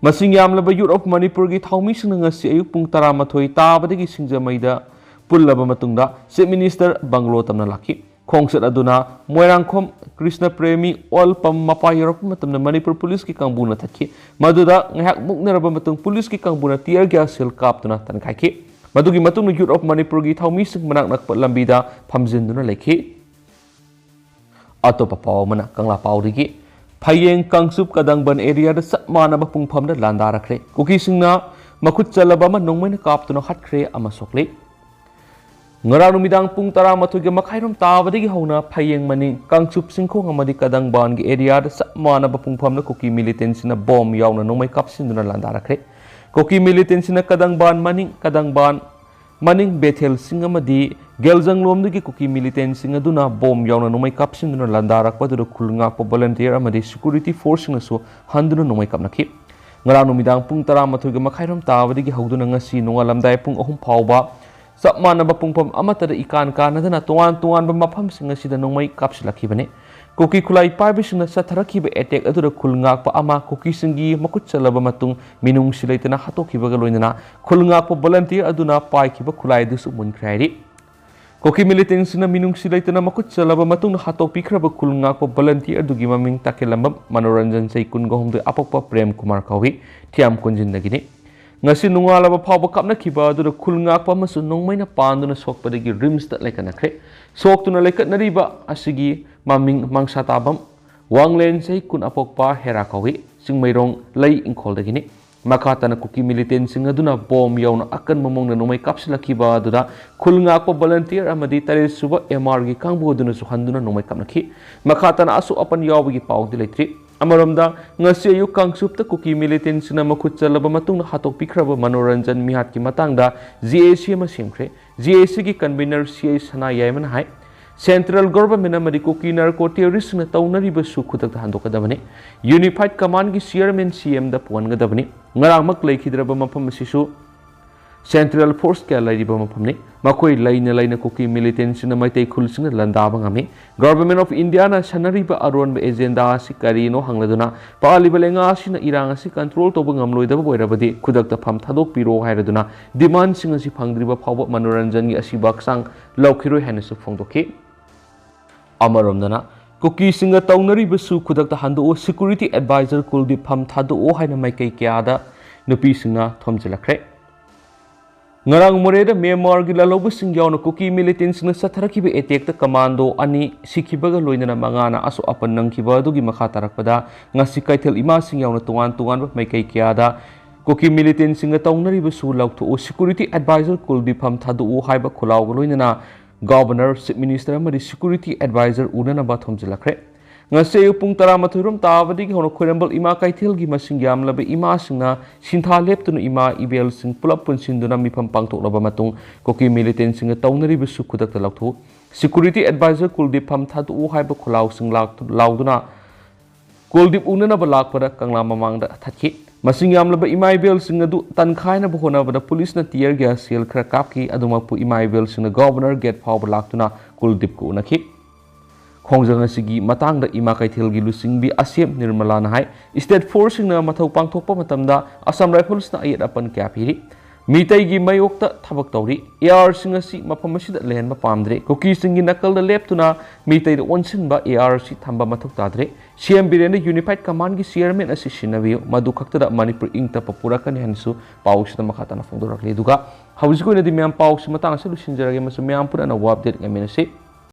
ꯃꯁꯤꯡ ꯌꯥꯝꯂꯕ ꯌꯨꯠ ꯑꯣꯐ ꯃꯅꯤꯄꯨꯔꯒꯤ ꯊꯧꯃꯤꯁꯤꯡꯅ ꯉꯁꯤ ꯑꯌꯨꯛ ꯄꯨꯡ ꯇꯔꯥꯃꯥꯊꯣꯏ ꯇꯥꯕꯗꯒꯤ ꯁꯤꯡꯖꯃꯩꯗ ꯄꯨꯜꯂꯕ ꯃꯇꯨꯡꯗ ꯆꯤꯐ ꯃꯤꯅꯤꯁꯇꯔ ꯕꯪꯒ꯭ꯂꯣ ꯇꯝꯅ ꯂꯥꯛꯈꯤ꯫ ꯈꯣꯡꯆꯠ ꯑꯗꯨꯅ ꯃꯣꯏꯔꯥꯡꯈꯣꯝ ꯀ꯭ꯔꯤꯁꯅ ꯄ꯭ꯔꯦꯃꯤ ꯑꯣꯜ ꯄꯝ ꯃꯄꯥ ꯌꯧꯔꯛꯄ ꯃꯇꯝꯗ ꯃꯅꯤꯄꯨꯔ ꯄꯨꯂꯤꯁꯀꯤ ꯀꯥꯡꯕꯨꯅ ꯊꯠꯈꯤ꯫ ꯃꯗꯨꯗ ꯉꯥꯏꯍꯥꯛ ꯃꯨꯛꯅꯔꯕ ꯃꯇꯨꯡ ꯄꯨꯂꯤꯁꯀꯤ ꯀꯥꯡꯕꯨꯅ ꯇꯤꯌꯔ ꯒ꯭ꯌꯥꯁ ꯁꯦꯜ ꯀꯥꯞꯇꯨꯅ ꯇꯥꯟꯈꯥꯏꯈꯤ꯫ ꯃꯗꯨꯒꯤ ꯃꯇꯨꯡꯗ ꯌꯨꯠ ꯑꯣꯐ ꯃꯅꯤꯄꯨꯔꯒꯤ ꯊꯧꯃꯤꯁꯤꯡ ꯃꯅꯥꯛ ꯅꯛꯄ ꯂꯝꯕꯤꯗ ꯐꯝꯖꯤꯟꯗꯨꯅ ꯂꯩꯈꯤ꯫ ꯑꯇꯣꯞꯄ ꯄꯥꯎ ꯑꯃꯅ ꯀꯪꯂꯥ ꯄꯥꯎꯗꯒꯤ, ꯐꯌꯦꯡ ꯀꯥꯡꯆꯨꯞ ꯀꯗꯪꯕꯟ ꯑꯦꯔꯤꯌꯥꯗ ꯆꯞ ꯃꯥꯟꯅꯕ ꯄꯨꯡꯐꯝꯗ ꯂꯥꯟꯗꯥꯔꯛꯈ꯭ꯔꯦ꯫ ꯀꯨꯀꯤꯁꯤꯡꯅ ꯃꯈꯨꯠ ꯆꯜꯂꯕ ꯑꯃ ꯅꯣꯡꯃꯩꯅ ꯀꯥꯞꯇꯨꯅ ꯍꯥꯠꯈ꯭ꯔꯦ ꯑꯃ ꯁꯣꯛꯂꯦ꯫ ꯉꯔꯥꯡ ꯅꯨꯃꯤꯗꯥꯡ ꯄꯨꯡ ꯇꯔꯥꯃꯥꯊꯣꯏꯒ ꯃꯈꯥꯏꯔꯣꯝ ꯇꯥꯕꯗꯒꯤ ꯍꯧꯅ ꯐꯌꯦꯡ ꯃꯅꯤꯡ, ꯀꯥꯡꯆꯨꯞ ꯆꯤꯡꯈꯣꯡ ꯑꯃꯗꯤ ꯀꯗꯪꯕꯥꯟꯒꯤ ꯑꯦꯔꯤꯌꯥꯗ ꯆꯞ ꯃꯥꯟꯅꯕ ꯄꯨꯡꯐꯝꯗ ꯀꯨꯀꯤ ꯃꯤꯂꯤꯇꯦꯟꯁꯤꯡꯅ ꯕꯣꯝ ꯌꯥꯎꯅ ꯅꯣꯡꯃꯩ ꯀꯥꯞꯁꯤꯟꯗꯨꯅ ꯂꯥꯟꯗꯥꯔꯛꯈ꯭ꯔꯦ꯫ ꯀꯨꯀꯤ ꯃꯤꯂꯤꯇꯦꯟꯁꯤꯡꯅ ꯀꯗꯪꯕꯥꯟ ꯃꯅꯤꯡ, ꯀꯗꯪꯕꯥꯟ ꯃꯅꯤꯡ ꯕꯦꯊꯦꯜꯁꯤꯡ ꯑꯃꯗꯤ ꯒꯦꯜꯖꯪꯂꯣꯝꯗꯒꯤ ꯀꯨꯀꯤ ꯃꯤꯂꯤꯇꯦꯟꯁꯤꯡ ꯑꯗꯨꯅ ꯕꯣꯝ ꯌꯥꯎꯅ ꯅꯣꯡꯃꯩ ꯀꯥꯞꯁꯤꯟꯗꯨꯅ ꯂꯥꯟꯗꯥꯔꯛꯄ ꯑꯗꯨꯗ ꯈꯨꯜ ꯉꯥꯛꯄ ꯚꯣꯂꯟꯇꯤꯌꯔ ꯑꯃꯗꯤ ꯁꯦꯀ꯭ꯌꯨꯔꯤꯇꯤ ꯐꯣꯔꯁꯁꯤꯡꯅꯁꯨ ꯍꯟꯗꯨꯅ ꯅꯣꯡꯃꯩ ꯀꯥꯞꯅꯈꯤ꯫ ꯉꯔꯥꯡ ꯅꯨꯃꯤꯗꯥꯡ ꯄꯨꯡ ꯇꯔꯥꯃꯥꯊꯣꯏꯒ ꯃꯈꯥꯏꯔꯣꯝ ꯇꯥꯕꯗꯒꯤ ꯍꯧꯗꯨꯅ ꯉꯁꯤ ꯅꯣꯡꯉꯥꯜꯂꯝꯗꯥꯏ ꯄꯨꯡ ꯑꯍꯨꯝ ꯐꯥꯎꯕ ꯆꯞ ꯃꯥꯟꯅꯕ ꯄꯨꯡꯐꯝ ꯑꯃꯠꯇꯗ ꯏꯀꯥꯟ ꯀꯥꯟꯅꯗꯅ ꯇꯣꯉꯥꯟ ꯇꯣꯉꯥꯟꯕ ꯃꯐꯝꯁꯤꯡ ꯑꯁꯤꯗ ꯅꯣꯡꯃꯩ ꯀꯥꯞꯁꯤꯜꯂꯛꯈꯤꯕꯅꯤ꯫ ꯀꯨꯀꯤ ꯈꯨꯠꯂꯥꯏ ꯄꯥꯏꯕꯁꯤꯡꯅ ꯆꯠꯊꯔꯛꯈꯤꯕ ꯑꯦꯇꯦꯛ ꯑꯗꯨꯗ ꯈꯨꯜ ꯉꯥꯛꯄ ꯑꯃ ꯀꯨꯀꯤꯁꯤꯡꯒꯤ ꯃꯈꯨꯠ ꯆꯜꯂꯕ ꯃꯇꯨꯡ ꯃꯤꯅꯨꯡꯁꯤ ꯂꯩꯇꯅ ꯍꯥꯠꯇꯣꯛꯈꯤꯕꯒ ꯂꯣꯏꯅꯅ ꯈꯨꯜ ꯉꯥꯛꯄ ꯚꯣꯂꯟꯇꯤꯌꯔ ꯑꯗꯨꯅ ꯄꯥꯏꯈꯤꯕ ꯈꯨꯠꯂꯥꯏ ꯑꯗꯨꯁꯨ ꯃꯨꯟꯈ꯭ꯔꯦ ꯍꯥꯏꯔꯤ꯫ ꯀꯨꯀꯤ ꯃꯤꯂꯤꯇꯦꯟꯁꯤꯡꯅ ꯃꯤꯅꯨꯡꯁꯤ ꯂꯩꯇꯅ ꯃꯈꯨꯠ ꯆꯜꯂꯕ ꯃꯇꯨꯡꯗ ꯍꯥꯠꯇꯣꯛꯄꯤꯈ꯭ꯔꯕ ꯈꯨꯜ ꯉꯥꯛꯄ ꯚꯣꯂꯟꯇꯤꯌꯔ ꯑꯗꯨꯒꯤ ꯃꯃꯤꯡ ꯇꯥꯀꯦꯂꯝꯕꯝ ꯃꯅꯣꯔꯟꯖꯟ, ꯆꯍꯤ ꯀꯨꯟꯒ ꯍꯨꯝꯗꯣꯏ, ꯑꯄꯣꯛꯄ ꯄ꯭ꯔꯦꯝ ꯀꯨꯃꯥꯔ ꯀꯧꯏ꯫ ꯊꯤꯌꯥꯝ ꯀꯨꯟꯖꯤꯟꯗꯒꯤꯅꯤ꯫ ꯉꯁꯤ ꯅꯣꯡꯉꯥꯜꯂꯕ ꯐꯥꯎꯕ ꯀꯥꯞꯅꯈꯤꯕ ꯑꯗꯨꯗ ꯈꯨꯜ ꯉꯥꯛꯄ ꯑꯃꯁꯨ ꯅꯣꯡꯃꯩꯅ ꯄꯥꯟꯗꯨꯅ ꯁꯣꯛꯄꯗꯒꯤ ꯔꯤꯝꯁꯇ ꯂꯩꯀꯠꯅꯈ꯭ꯔꯦ꯫ ꯁꯣꯛꯇꯨꯅ ꯂꯩꯀꯠꯅꯔꯤꯕ ꯑꯁꯤꯒꯤ ꯃꯃꯤꯡ ꯃꯪꯁꯥꯇꯥꯕꯝ ꯋꯥꯡꯂꯦꯟ, ꯆꯍꯤ ꯀꯨꯟ, ꯑꯄꯣꯛꯄ ꯍꯦꯔꯥ ꯀꯧꯏ꯫ ꯆꯤꯡꯃꯩꯔꯣꯡ ꯂꯩ ꯏꯪꯈꯣꯜꯗꯒꯤꯅꯤ꯫ ꯃꯈꯥ ꯇꯥꯅ ꯀꯨꯀꯤ ꯃꯤꯂꯤꯇꯦꯟꯁꯤꯡ ꯑꯗꯨꯅ ꯕꯣꯝ ꯌꯥꯎꯅ ꯑꯀꯟꯕ ꯃꯑꯣꯡꯗ ꯅꯣꯡꯃꯩ ꯀꯥꯞꯁꯤꯜꯂꯛꯈꯤꯕ ꯑꯗꯨꯗ ꯈꯨꯜ ꯉꯥꯛꯄ ꯚꯣꯂꯟꯇꯤꯌꯔ ꯑꯃꯗꯤ ꯇꯔꯦꯠ ꯁꯨꯕ ꯑꯦꯝ ꯑꯥꯔꯒꯤ ꯀꯥꯡꯕꯨ ꯑꯗꯨꯅꯁꯨ ꯍꯟꯗꯨꯅ ꯅꯣꯡꯃꯩ ꯀꯥꯞꯅꯈꯤ꯫ ꯃꯈꯥ ꯇꯥꯅ ꯑꯁꯣꯛ ꯑꯄꯟ ꯌꯥꯎꯕꯒꯤ ꯄꯥꯎꯗꯤ ꯂꯩꯇ꯭ꯔꯤ꯫ ꯑꯃꯔꯣꯝꯗ, ꯉꯁꯤ ꯑꯌꯨꯛ ꯀꯥꯡꯆꯨꯞꯇ ꯀꯨꯀꯤ ꯃꯤꯂꯤꯇꯦꯟꯁꯤꯡꯅ ꯃꯈꯨꯠ ꯆꯜꯂꯕ ꯃꯇꯨꯡꯗ ꯍꯥꯠꯇꯣꯛꯄꯤꯈ꯭ꯔꯕ ꯃꯅꯣꯔꯟꯖꯟ ꯃꯤꯍꯥꯠꯀꯤ ꯃꯇꯥꯡꯗ ꯖꯤ ꯑꯦ ꯁꯤ ꯑꯃ ꯁꯦꯝꯈ꯭ꯔꯦ꯫ ꯖꯤ ꯑꯦ ꯁꯤꯒꯤ ꯀꯟꯚꯤꯅꯔ ꯁꯤ ꯑꯩ ꯁꯅꯥ ꯌꯥꯏꯃꯅ ꯍꯥꯏ, ꯁꯦꯟꯇ꯭ꯔꯦꯜ ꯒꯣꯚꯔꯟꯃꯦꯟꯠ ꯑꯃꯗꯤ ꯀꯨꯀꯤ ꯅꯥꯔꯀꯣ ꯇꯦꯔꯣꯔꯤꯁ꯭ꯠꯁꯤꯡꯅ ꯇꯧꯅꯔꯤꯕꯁꯨ ꯈꯨꯗꯛꯇ ꯍꯟꯗꯣꯛꯀꯗꯕꯅꯤ꯫ ꯌꯨꯅꯤꯐꯥꯏꯗ ꯀꯃꯥꯟꯗꯒꯤ ꯆꯤꯌꯔꯃꯦꯟ ꯁꯤ ꯑꯦꯝꯗ ꯄꯨꯍꯟꯒꯗꯕꯅꯤ꯫ ꯉꯔꯥꯡꯃꯛ ꯂꯩꯈꯤꯗ꯭ꯔꯕ ꯃꯐꯝ ꯑꯁꯤꯁꯨ ꯁꯦꯟꯇ꯭ꯔꯦꯜ ꯐꯣꯔꯁ ꯀꯌꯥ ꯂꯩꯔꯤꯕ ꯃꯐꯝꯅꯤ꯫ ꯃꯈꯣꯏ ꯂꯩꯅ ꯂꯩꯅ ꯀꯨꯀꯤ ꯃꯤꯂꯤꯇꯦꯟꯁꯤꯡꯅ ꯃꯩꯇꯩ ꯈꯨꯜꯁꯤꯡꯅ ꯂꯥꯟꯗꯥꯕ ꯉꯝꯃꯤ꯫ ꯒꯣꯚꯔꯟꯃꯦꯟꯠ ꯑꯣꯐ ꯏꯟꯗꯤꯌꯥꯅ ꯁꯥꯟꯅꯔꯤꯕ ꯑꯔꯣꯟꯕ ꯑꯦꯖꯦꯟꯗꯥ ꯑꯁꯤ ꯀꯔꯤꯅꯣ ꯍꯪꯂꯗꯨꯅ ꯄꯥꯜꯂꯤꯕ ꯂꯩꯉꯥꯛ ꯑꯁꯤꯅ ꯏꯔꯥꯡ ꯑꯁꯤ ꯀꯟꯇ꯭ꯔꯣꯜ ꯇꯧꯕ ꯉꯝꯂꯣꯏꯗꯕ ꯑꯣꯏꯔꯕꯗꯤ ꯈꯨꯗꯛꯇ ꯐꯝ ꯊꯥꯗꯣꯛꯄꯤꯔꯣ ꯍꯥꯏꯔꯗꯨꯅ ꯗꯤꯃꯥꯟꯁꯤꯡ ꯑꯁꯤ ꯐꯪꯗ꯭ꯔꯤꯕ ꯐꯥꯎꯕ ꯃꯅꯣꯔꯟꯖꯟꯒꯤ ꯑꯁꯤꯕ ꯍꯛꯆꯥꯡ ꯂꯧꯈꯤꯔꯣꯏ ꯍꯥꯏꯅꯁꯨ ꯐꯣꯡꯗꯣꯛꯈꯤ꯫ ꯑꯃꯔꯣꯝꯗꯅ, ꯀꯨꯀꯤꯁꯤꯡꯒ ꯇꯧꯅꯔꯤꯕꯁꯨ ꯈꯨꯗꯛꯇ ꯍꯟꯗꯣꯛꯎ, ꯁꯦꯀ꯭ꯌꯨꯔꯤꯇꯤ ꯑꯦꯗꯚꯥꯏꯖꯔ ꯀꯨꯜꯗꯤꯞ ꯐꯝ ꯊꯥꯗꯣꯛꯑꯣ ꯍꯥꯏꯅ ꯃꯥꯏꯀꯩ ꯀꯌꯥꯗ ꯅꯨꯄꯤꯁꯤꯡꯅ ꯊꯣꯝꯖꯤꯜꯂꯛꯈ꯭ꯔꯦ꯫ ꯉꯔꯥꯡ ꯃꯣꯔꯦꯗ ꯃ꯭ꯌꯥꯟꯃꯥꯔꯒꯤ ꯂꯥꯜꯍꯧꯕꯁꯤꯡ ꯌꯥꯎꯅ ꯀꯨꯀꯤ ꯃꯤꯂꯤꯇꯦꯟꯁꯤꯡꯅ ꯆꯠꯊꯔꯛꯈꯤꯕ ꯑꯦꯇꯦꯛꯇ ꯀꯃꯥꯟꯗꯣ ꯑꯅꯤ ꯁꯤꯈꯤꯕꯒ ꯂꯣꯏꯅꯅ ꯃꯉꯥꯅ ꯑꯁꯣꯛ ꯑꯄꯟ ꯅꯪꯈꯤꯕ ꯑꯗꯨꯒꯤ ꯃꯈꯥ ꯇꯥꯔꯛꯄꯗ ꯉꯁꯤ ꯀꯩꯊꯦꯜ ꯏꯃꯥꯁꯤꯡ ꯌꯥꯎꯅ ꯇꯣꯉꯥꯟ ꯇꯣꯉꯥꯟꯕ ꯃꯥꯏꯀꯩ ꯀꯌꯥꯗ ꯀꯨꯀꯤ ꯃꯤꯂꯤꯇꯦꯟꯁꯤꯡꯒ ꯇꯧꯅꯔꯤꯕꯁꯨ ꯂꯧꯊꯣꯛꯎ, ꯁꯦꯀ꯭ꯌꯨꯔꯤꯇꯤ ꯑꯦꯗꯚꯥꯏꯖꯔ ꯀꯨꯜꯗꯤꯞ ꯐꯝ ꯊꯥꯗꯣꯛꯎ ꯍꯥꯏꯕ ꯈꯣꯜꯂꯥꯎꯒ ꯂꯣꯏꯅꯅ ꯒꯚꯔꯅꯔ, ꯆꯤꯐ ꯃꯤꯅꯤꯁꯇꯔ ꯑꯃꯗꯤ ꯁꯦꯀ꯭ꯌꯨꯔꯤꯇꯤ ꯑꯦꯗꯚꯥꯏꯖꯔ ꯎꯅꯅꯕ ꯊꯣꯝꯖꯤꯜꯂꯛꯈ꯭ꯔꯦ꯫ ꯉꯁꯤ ꯑꯌꯨꯛ ꯄꯨꯡ ꯇꯔꯥꯃꯥꯊꯣꯏ ꯔꯣꯝ ꯇꯥꯕꯗꯒꯤ ꯍꯧꯅ ꯈ꯭ꯋꯥꯏꯔꯝꯕꯟ ꯏꯃꯥ ꯀꯩꯊꯦꯜꯒꯤ ꯃꯁꯤꯡ ꯌꯥꯝꯂꯕ ꯏꯃꯥꯁꯤꯡꯅ ꯁꯤꯟꯊꯥ ꯂꯦꯞꯇꯨꯅ ꯏꯃꯥ ꯏꯕꯦꯜꯁꯤꯡ ꯄꯨꯂꯞ ꯄꯨꯟꯁꯤꯟꯗꯨꯅ ꯃꯤꯐꯝ ꯄꯥꯡꯊꯣꯛꯂꯕ ꯃꯇꯨꯡ ꯀꯨꯀꯤ ꯃꯤꯂꯤꯇꯦꯟꯁꯤꯡꯒ ꯇꯧꯅꯔꯤꯕꯁꯨ ꯈꯨꯗꯛꯇ ꯂꯧꯊꯣꯛꯎ, ꯁꯦꯀ꯭ꯌꯨꯔꯤꯇꯤ ꯑꯦꯗꯚꯥꯏꯖꯔ ꯀꯨꯜꯗꯤꯞ ꯐꯝ ꯊꯥꯗꯣꯛꯎ ꯍꯥꯏꯕ ꯈꯣꯜꯂꯥꯎꯁꯤꯡ ꯂꯥꯎꯗꯨꯅ ꯀꯨꯜꯗꯤꯞ ꯎꯅꯅꯕ ꯂꯥꯛꯄꯗ ꯀꯪꯂꯥ ꯃꯃꯥꯡꯗ ꯊꯠꯈꯤ꯫ ꯃꯁꯤꯡ ꯌꯥꯝꯂꯕ ꯏꯃꯥ ꯏꯕꯦꯜꯁꯤꯡ ꯑꯗꯨ ꯇꯟꯈꯥꯏꯅꯕ ꯍꯣꯠꯅꯕꯗ ꯄꯨꯂꯤꯁꯅ tear gas shell ꯈꯔ ꯀꯥꯞꯈꯤ꯫ ꯑꯗꯨꯃꯛꯄꯨ ꯏꯃꯥ ꯏꯕꯦꯜꯁꯤꯡꯅ Governor Gate ꯐꯥꯎꯕ ꯂꯥꯛꯇꯨꯅ ꯀꯨꯜꯗꯤꯞꯀ ꯎꯅꯈꯤ꯫ ꯈꯣꯡꯖꯪ ꯑꯁꯤꯒꯤ ꯃꯇꯥꯡꯗ ꯏꯃꯥ ꯀꯩꯊꯦꯜꯒꯤ ꯂꯨꯆꯤꯡꯕꯤ ꯑꯁꯦꯝ ꯅꯤꯔꯃꯂꯥꯅ ꯍꯥꯏ, state force ꯁꯤꯡꯅ ꯃꯊꯧ ꯄꯥꯡꯊꯣꯛꯄ ꯃꯇꯝꯗ Assam Rifles ꯅ ꯑꯌꯦꯠ ꯑꯄꯟ ꯀꯌꯥ ꯄꯤꯔꯤ꯫ ꯃꯤꯇꯩꯒꯤ ꯃꯥꯌꯣꯛꯇ ꯊꯕꯛ ꯇꯧꯔꯤ꯫ AR ꯁꯤꯡ ꯑꯁꯤ ꯃꯐꯝ ꯑꯁꯤꯗ ꯂꯩꯍꯟꯕ ꯄꯥꯝꯗ꯭ꯔꯦ꯫ ꯀꯨꯀꯤꯁꯤꯡꯒꯤ ꯅꯥꯀꯜꯗ ꯂꯦꯞꯇꯨꯅ ꯃꯤꯇꯩꯗ ꯑꯣꯟꯁꯤꯟꯕ AR ꯑꯁꯤ ꯊꯝꯕ ꯃꯊꯧ ꯇꯥꯗ꯭ꯔꯦ꯫ CM ꯕꯤꯔꯦꯟꯅ Unified Command ꯒꯤ chairman ꯑꯁꯤ ꯁꯤꯟꯅꯕꯤꯌꯨ꯫ ꯃꯗꯨ ꯈꯛꯇꯗ ꯃꯅꯤꯄꯨꯔ ꯏꯪ ꯇꯞꯄ ꯄꯨꯔꯛꯀꯅꯤ ꯍꯥꯏꯅꯁꯨ ꯄꯥꯎꯁꯤꯗ ꯃꯈꯥ ꯇꯥꯅ ꯐꯣꯡꯗꯣꯔꯛꯂꯤ꯫ ꯑꯗꯨꯒ ꯍꯧꯖꯤꯛ ꯑꯣꯏꯅꯗꯤ ꯃꯌꯥꯝ ꯄꯥꯎꯁꯤ ꯃꯇꯥꯡ ꯑꯁꯤ ꯂꯣꯏꯁꯤꯟꯖꯔꯒꯦ꯫ ꯃꯁꯤ ꯃꯌꯥꯝ ꯄꯨꯟꯅ ꯑꯅꯧꯕ update ꯉꯥꯏꯃꯤꯟꯅꯁꯤ꯫